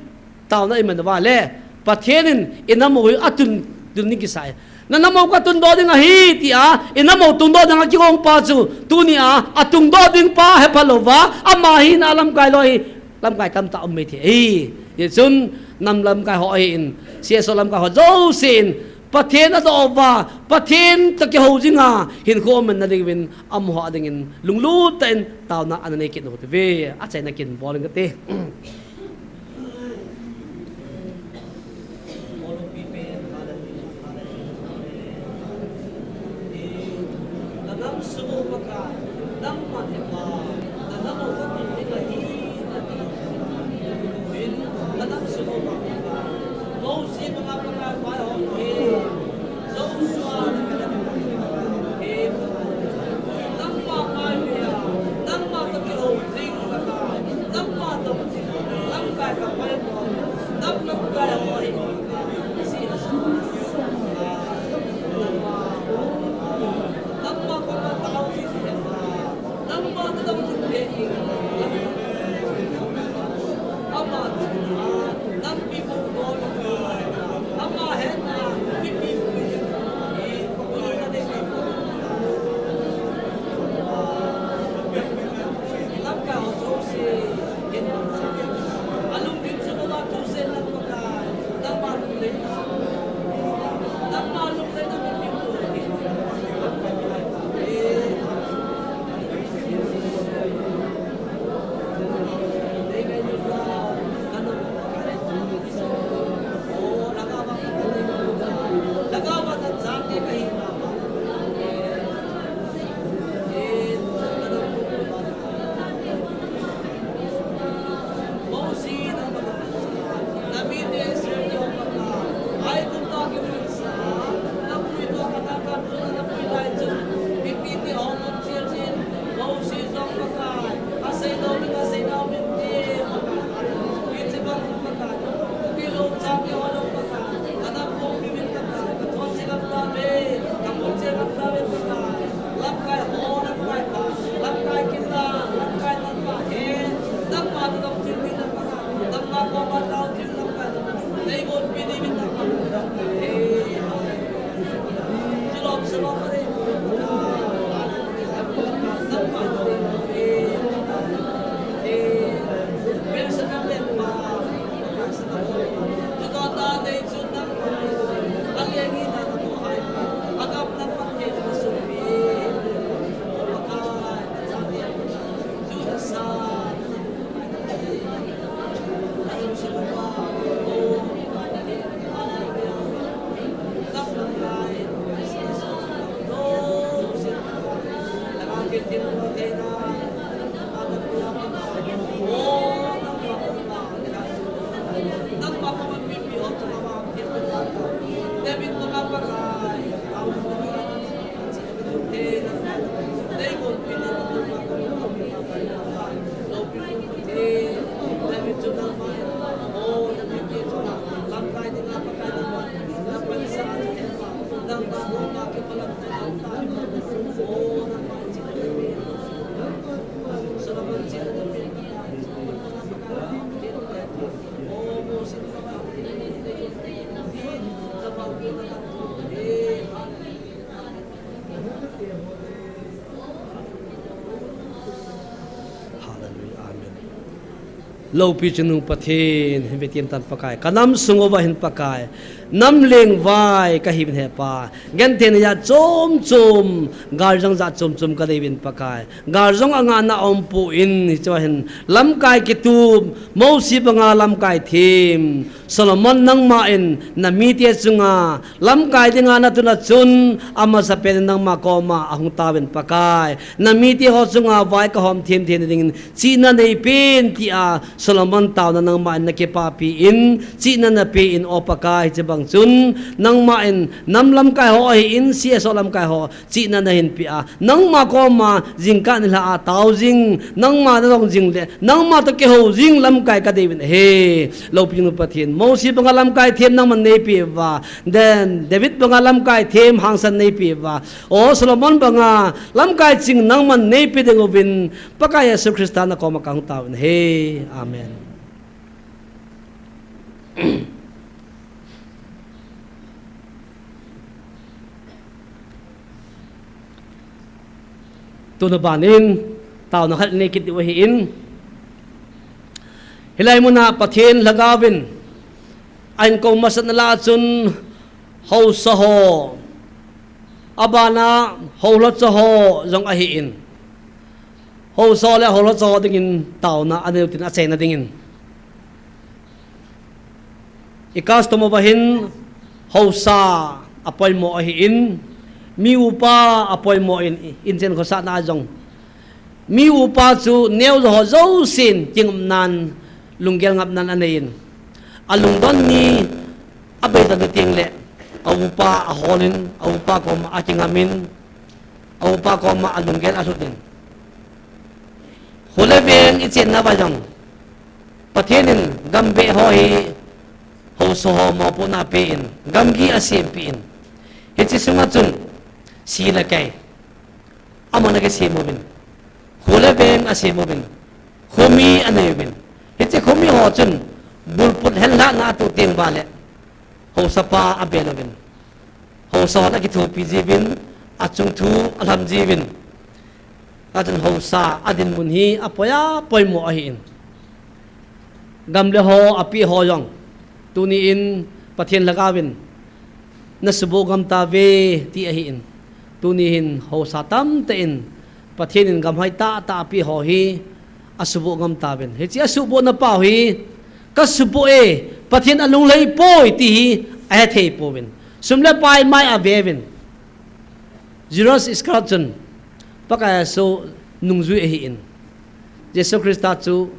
taona iman uva le, Pathen in inam u hi atun ding kisah e. Nanam u katungdoh ding ahi tia, inam u tungdoh ding a kigong pa chu, tunia atungdoh ding pa hepha louva, ama hina lamkai lou hi, Lamkai tamtah um mai thei. Ei, hichun nam lamkai ho ahin, C S O lamkai ho jousen, Pathen adoh uva, Pathen toh kihou jinga hinkho um na dingin, amaho dingin lunglut tah in taona ana nei kit u hite ve. Achaina kin bol inge kati. Hallelujah. Amen. Loupi chungnung Pathen, hin vetin tan Pakai. Ka nam sung uva hin Pakai. Nam lengvai kahiuvin he Pa. Genthei na jat chom chom, galjang jat chom chom kanei uvin Pakai. Galjang anga na umpon, hiche hin lamkai kitup, Mosi banga lamkai them. Solomon nangman, na mite chunga, lamkai dinga natuna chun, amasapen nangma koma ahung tauvin Pakai. Na mite ho chunga vai kahom them them dingin, chihna neipen tia, Solomon taona nangman nakipapi in, chihna napen O Pakai, hiche bang chun, nangman, nam lamkai ho ahin, C S O lamkai ho, chihna nahin pe a, nangma koma jingkah nilhah a tao jing, nangma nadong jing le, nangma toh kihou jing lamkai kadei uvin ahi. Loupi chungnung Pathen, Mosi banga lamkai them nangman neipeh uva, then David banga lamkai them hangsan neipeh uva, O Solomon banga lamkai ching nangman neipeh ding uvin, Pakai Jesu Christa nakoma kahung taovin ahi. Amen. Tuna banin, taona khat nei kit diu ahin. Hilai muna Pathen lhagaovin ahin kou masatna lah a chun haosa ho, abana houlhacha ho jong ahin, haosa le houlhacha ho dingin taona anei utin achaina dingin. I custom uva hin haosa apoimo ahin, mi upa apoimo in, inchen khosahna a jong mi upa chu neo ho jousen kingopnan, lunggel ngapnan aneiyin, alungdon ni, abeidon ni tengle, a upa aholin, a upa koma akingamin, a upa koma alunggel alhutin. Kho le veng ichenna uva jong Pathen in gambeh ho hi haosa ho mopohna apen, gamgi asempeh in. Hiche sunga chun si le kai, amon akisem uvin, kho le veng asem uvin, khomi anei uvin. Hiche khomi ho chun bulput henlhahna atoh teng uva le haosapa abel uvin, haosa hon akithopi jiuvin, achung thu alham jiuvin. Achun haosa adinmun hi apoi a poimo ahin, gam le ho apeh ho jong tuni in Pathen lhagaovin nasuboh gam tauve ti ahin, tuni hin haosa tamtah in Pathen in gam hoitah tah apeh ho hi asuboh gam tauvin, hiche asubohna pau hi kasuboh e, Pathen alunglhai poi ti hi ahethei pouvin, sum le pai mai aveuvin. Judas Iscariot chun Pakai Jesu nungjui ahin, Jesu Christa chu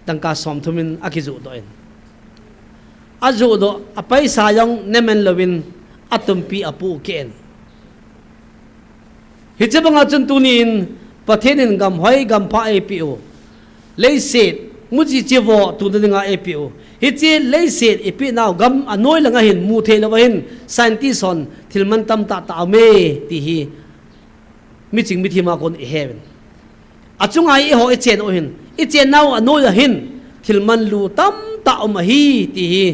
dangka somthum in akijohdoh in, ajohdoh, apaisa jong nemen louvin atumpi apohkeh in. Hiche banga chun tuni in Pathen in gam hoi gam pha eipeh u, leiset muchi chivo tuna dinga eipeh u. Hiche leiset ipeh nau gam anoi langa hin muthei louva hin scientist hon thil mantam tahtah aume ti hi miching mithema kon iheuvin. Achunga eiho ichen u hin, ichen nau anoi a hin thil manlu tamtah um ahi ti hi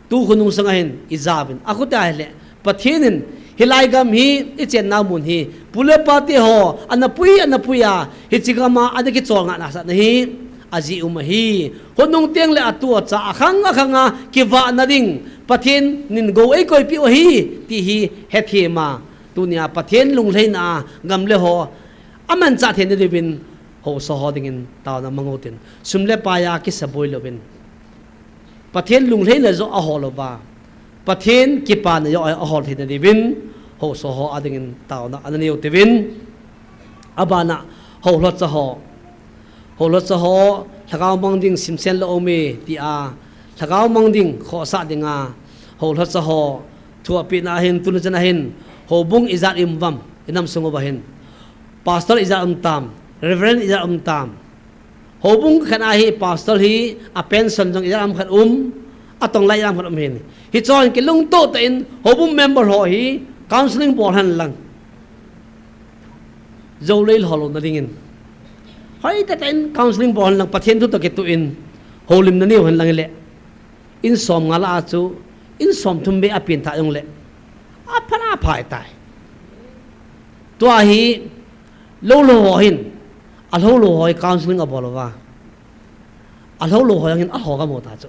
tu khonung sanga hin ijauvin. Akhutia ahile Pathen in hilai gam hi, ichen nau mun hi, pu le pa teho ana pui, ana pui a, hiche gam a ana kichol ngahna sahna hi ajeh um ahi. Khonung tengle atu acha, akhang akhanga kivahna ding Pathen in gou eikoipeh u ahi ti hi hethem a, tunia Pathen lunglhaina a gam le ho amanchah theina diuvin haosa ho dingin taona mang utin, sum le pai a kisaboi louvin, Pathen lunglhaina joh ahol uva, Pathen kipana joh ahol theina diuvin haosa ho adingin taona ana nei u tiuvin. Abana houlhacha ho, houlhacha ho lhagao mang ding simsen lou aume tia, lhagao mang ding khohsah dinga houlhacha ho thu apehna ahin, tuni chan ahin, houbung ijat um uvam, inam sung uva hin, pastor ijat um tam, reverend ijat um tam. Houbung khat a hi pastor hi a pension jong ijat ham khat um, atong lai ijat ham khat um hin, hichon kilungtoh tah in houbung member ho hi counselling bol hen lang, jou lei lholouna dingin, hoitah tah in counselling bol hen lang, Pathen thu toh kitoh in houlimna neo hen lang hile, in somnga lah a chu in somthum beh apen tha jongle apha, apha tai. Tua hi loulhou ho hin, aloulhou ho hi counselling abol uva, aloulhou ho jong hin alho gam u ta chu.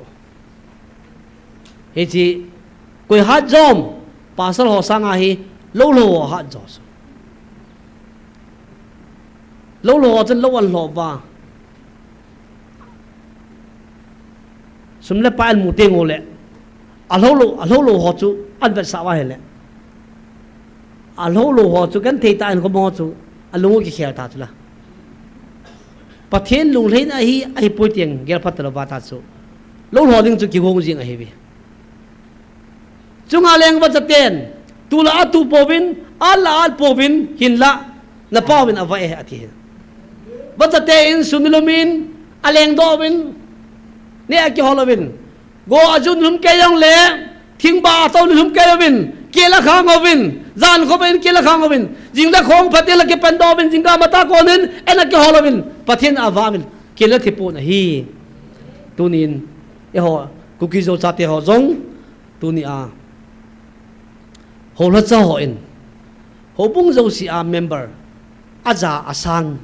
Hiche koi hat jo ham, pastor ho sanga hi loulhou ho hat jo chu. Loulhou ho chun lou anlho uva, sum le pai anmu teng ule, aloulhou, aloulhou ho chu anvetsah uva ahile, aloulhou ho chu genthei tah in khomo chu alung u kikhel ta chula. Pathen lunglhaina ahi, ahipoi ti jong gel phat talouva ta chu, loulhou ding chu kigong jing ahiuve. Chunga leng vachaten, tu la atu pouvin, at la at pouvin, hinla napauvin avah e ati hin. Vachate in sun nilum in alengdoh uvin, neh akihol uvin, go aju nilum kei jongle, thingba atou nilum kei uvin, kel akhang uvin, jan khova in kel akhang uvin, jing le khong phatel akipandoh uvin, jingkah matah konin en akihol uvin, Pathen avah uvin, kel athipon ahi. Tunin eiho Kuki Zo chate ho jong, tunia houlhacha hon houbung jousea member aja asang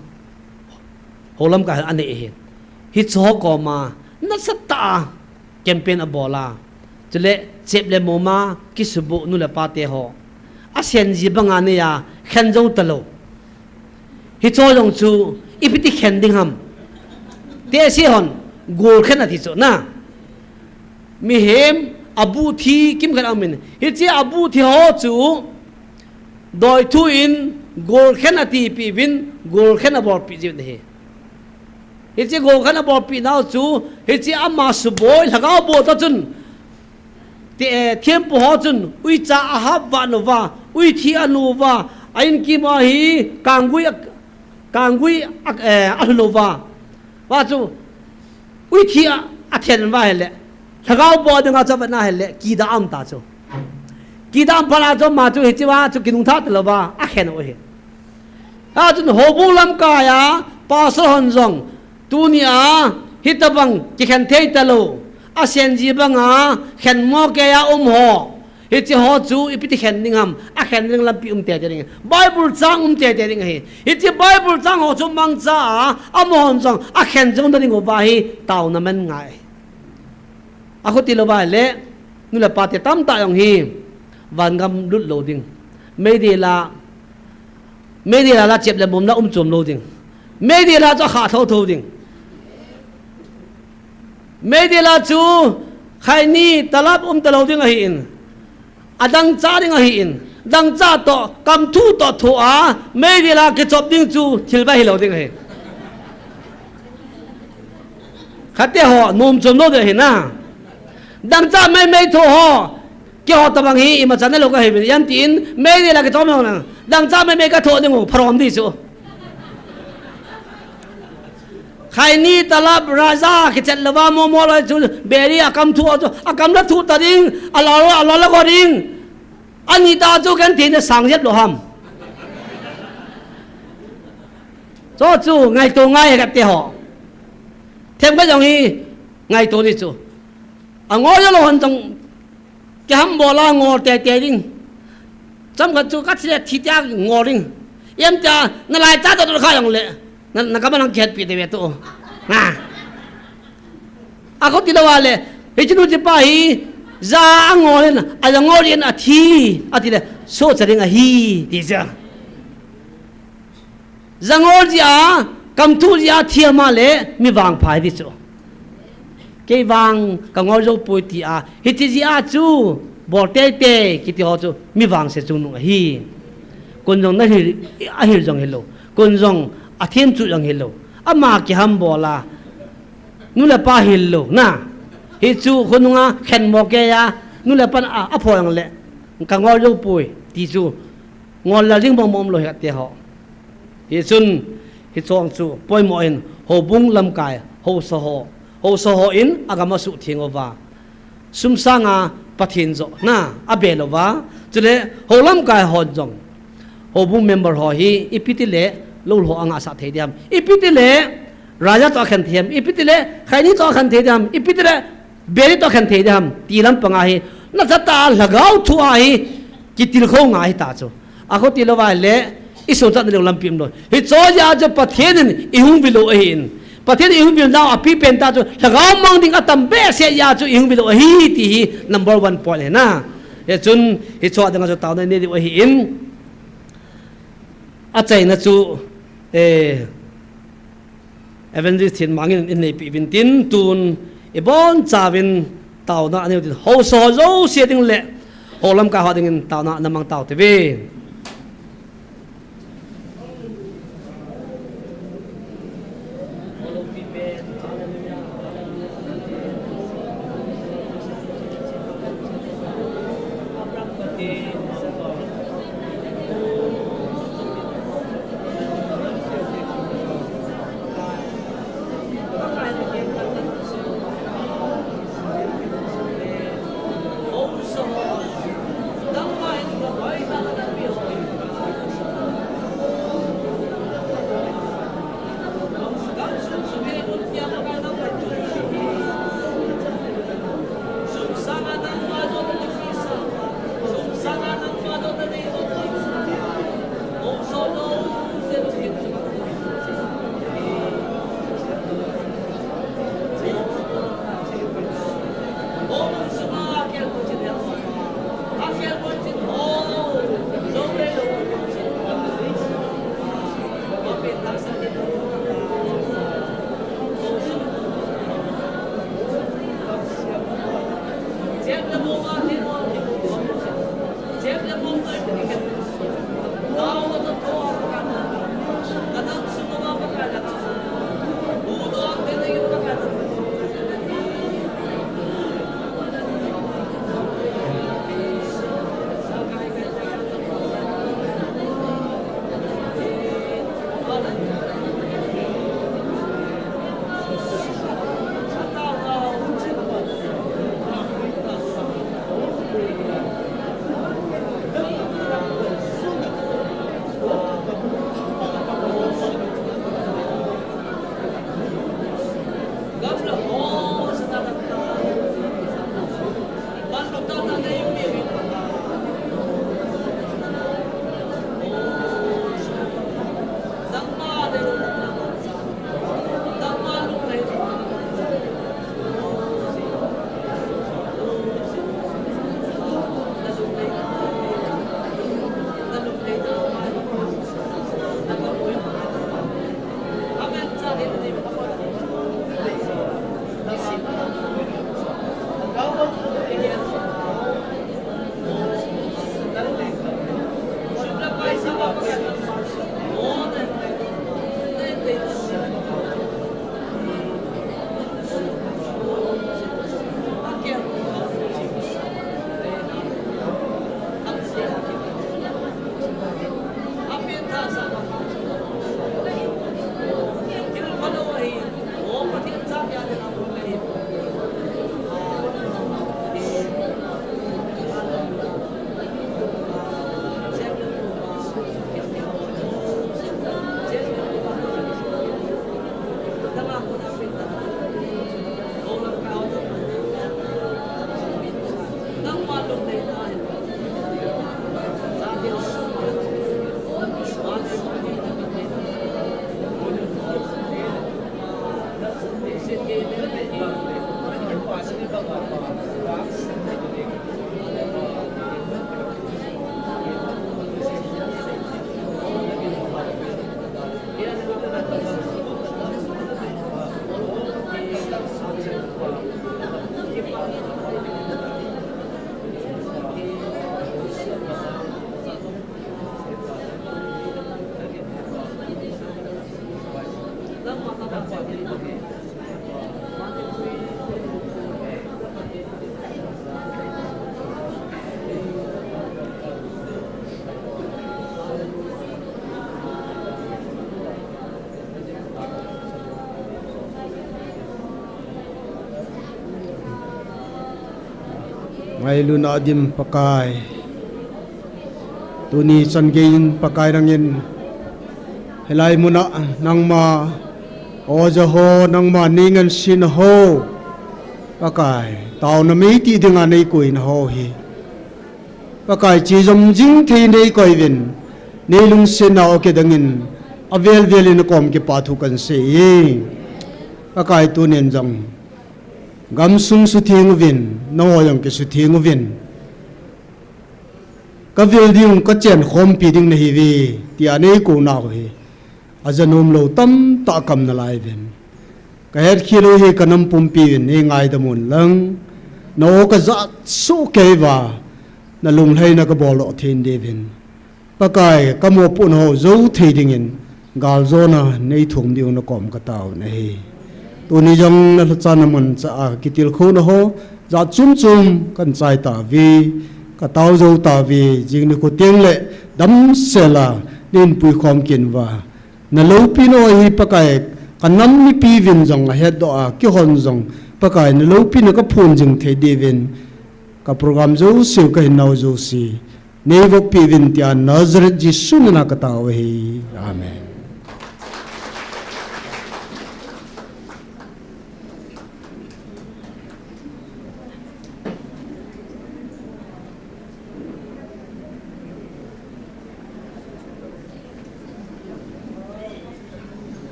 houlamkai anei ahin, hicheho koma nasatah a campaign abol a. Chule chep le mom a kisubuh nu le pa te ho, asenji banga neiya khen jou talou. Hicho jong chu ipi ti khen ding ham. Tehse hon gol khen ati chu na. Mihem abuh thi kimkhat aumin, hiche abuh thi ho chu doithu in gol khen atipeh uvin, gol khen abolpeh jiu ahi. Hiche gol khen abolpeh nau chu, hiche ama suboi lhagao bol toh chun, ti, eh, thempu ho chun uicha ahap vah uva, ui thi anu uva, a inkim a hi kanggui a, kanggui a, eh, alhun uva. Vah chu ui thi a, athen uva ahile, lhagao bol dinga chu avet na ahile, kida aum ta chu. Kida aum phat a chu ama chu hiche va chu kinungtha talouva akhen u ahi. Achun houbung lamkai a pastor hon jong, tunia hitobang kikhen thei talou, asenji banga khen mo keiya um ho, hiche ho chu ipi ti khen ding ham, akhen ding lampi um teitei ding. Bible chang um teitei ding ahi. Hiche Bible chang ho chu mangcha a, amahon jong akhen jong ding uva hi taona man ngai. Akhuti louva ahile, nu le pa te tamtah jong hi vangam lut lou ding. Meidil a, meidil a la chep le mom la um chom lou ding. Meidil a chu akha thotho ding. Meidil a chu khaini talap um talou ding ahin, adangcha ding ahin, dangcha toh, kamthu toh thoa, meidil a kichop ding chu thil ba hilou ding ahi. Khatte ho nom chom lou ding ahi na. Dangcha meimei tho ho, keiho tobang hi imacha neilou kahiuvin, ijan tin, meidil a kichop lou na. Dangcha meimei katho ding u, pharom ding chu. Khaini talap raja kichet louva momo loi chu, beri akamthu a chu, akam la thu ta ding, alol, alol la go ding. Ani ta chu ken thina sang jep lou ham. Chu chu ngaito ngai khatte ho. Themkhat jong hi ngaito ding chu. Angol jou lou hon jong kihambol a ngol teitei ding. Chomkhat chu kathi le thi tia ngol ding. Ijem tia nalai cha toh kha jongle, na, nakam a nang kihetpi tei ve tu. Na. Akhuti louva le, hiche nu hiche pa hi, ja angol in, aja ngol in athi, atile, sohcha ding ahi, ti chu. Ja ngol jeh a, kamthu jeh a thi ama le, mi vangpha ahi ti chu. Kei vang kangol jou poi tia, hiti jeh a chu, bol teitei, kiti ho chu, mi vangse chungnung ahi. Kon jong nahil, ahil jong hilou. Kon jong athem chu jong hilou. Ama kihambol a, nu le pa hil lou, na. Hichu khonunga khen mo keiya, nu le pan a, apho jongle, kangol jou poi, ti chu, ngol lal ding mong mong um lou hi khatte ho. Hichun, hiche jong chu, poimo in, houbung lamkai, haosa ho, haosa ho in, agam asuhtheng uva. Sum sanga Pathen johna, abe louva. Chule, hou lamkai hon jong, houbung member ho hi, ipi tile, lou lho angahsah thei ding ham. Ipi tile, raja toh akhen thei ham. Ipi tile, khaini toh akhen thei ding ham. Ipi tile, beri toh akhen thei ding ham. Ti lampang a hi, nasatah a lhagao thu a hi, kitilkhou ngai ta chu. Akhuti louva le, isochatna ding lampi umlou. Hiche jeh a chu Pathen in ihung vil u ahin. Pathen in ihung vil nau apipen tah chu, lhagao mang ding atam behseh jeh a chu ihung vil u ahi ti hi number one point ahi na. Hichun, hiche a dinga chu taona inei diu ahin. Achaina chu, eh, Evangelist Thinmang in, in neipeh uvin tin, tun ibonchauvin taona anei u tin, haosa ho jouse ding le, hou lamkai ho dingin taona ana mang tau hite ve. Ailuna dim Pakai. Tuni chan gei in Pakai rangin. Helai muna nangma. Oja ho nangma ningan sin ho. Pakai. Tauna mei ti dinga nei koina ho hi. Pakai chi jom jing thei nei koi vin. Nei lungsen na o ke dangin. Avel vel in kom ke pa thu kan se. Pakai tunin jong. Gamsung sutheng uvin, nangho jong kisutheng uvin. Kavil ding, kachen khompi ding nahiuve, tia nei kou nau hi. Ajanom lou tamtah kam nalai uvin. Kahet khel u hi kanam pumpi uvin, nei ngaidam un lang. Nangho kajah soh kei uva, nalunglhaina kabol doh thei diuvin. Pakai, kamopohna ho jou thei dingin, galjona nei thum diu nakom katao nahi. Tuni jong nalhacha namancha a kitilkhouna ho, jat chom chom kan chai tauve, katao jou tauve, jing nikho teng le damsel a, nei puikhom kit uva. Naloupina ho hi Pakai, kanam mipi uvin jong ahetdoh a, keihon jong, Pakai, naloupina kaphon jing thei diuvin, ka program jouse, kahinnau jouse. Nei voppi uvin tia Nazareth Jesu mina katao ahi. Amen.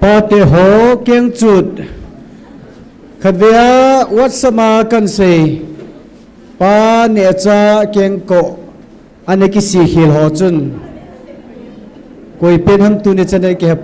Pate ho kengchut. Khatvei a WhatsApp a kan sei. Pa neocha kengkoh. Ana kisi khel ho chun. Koi pen ham tuni chan a kihe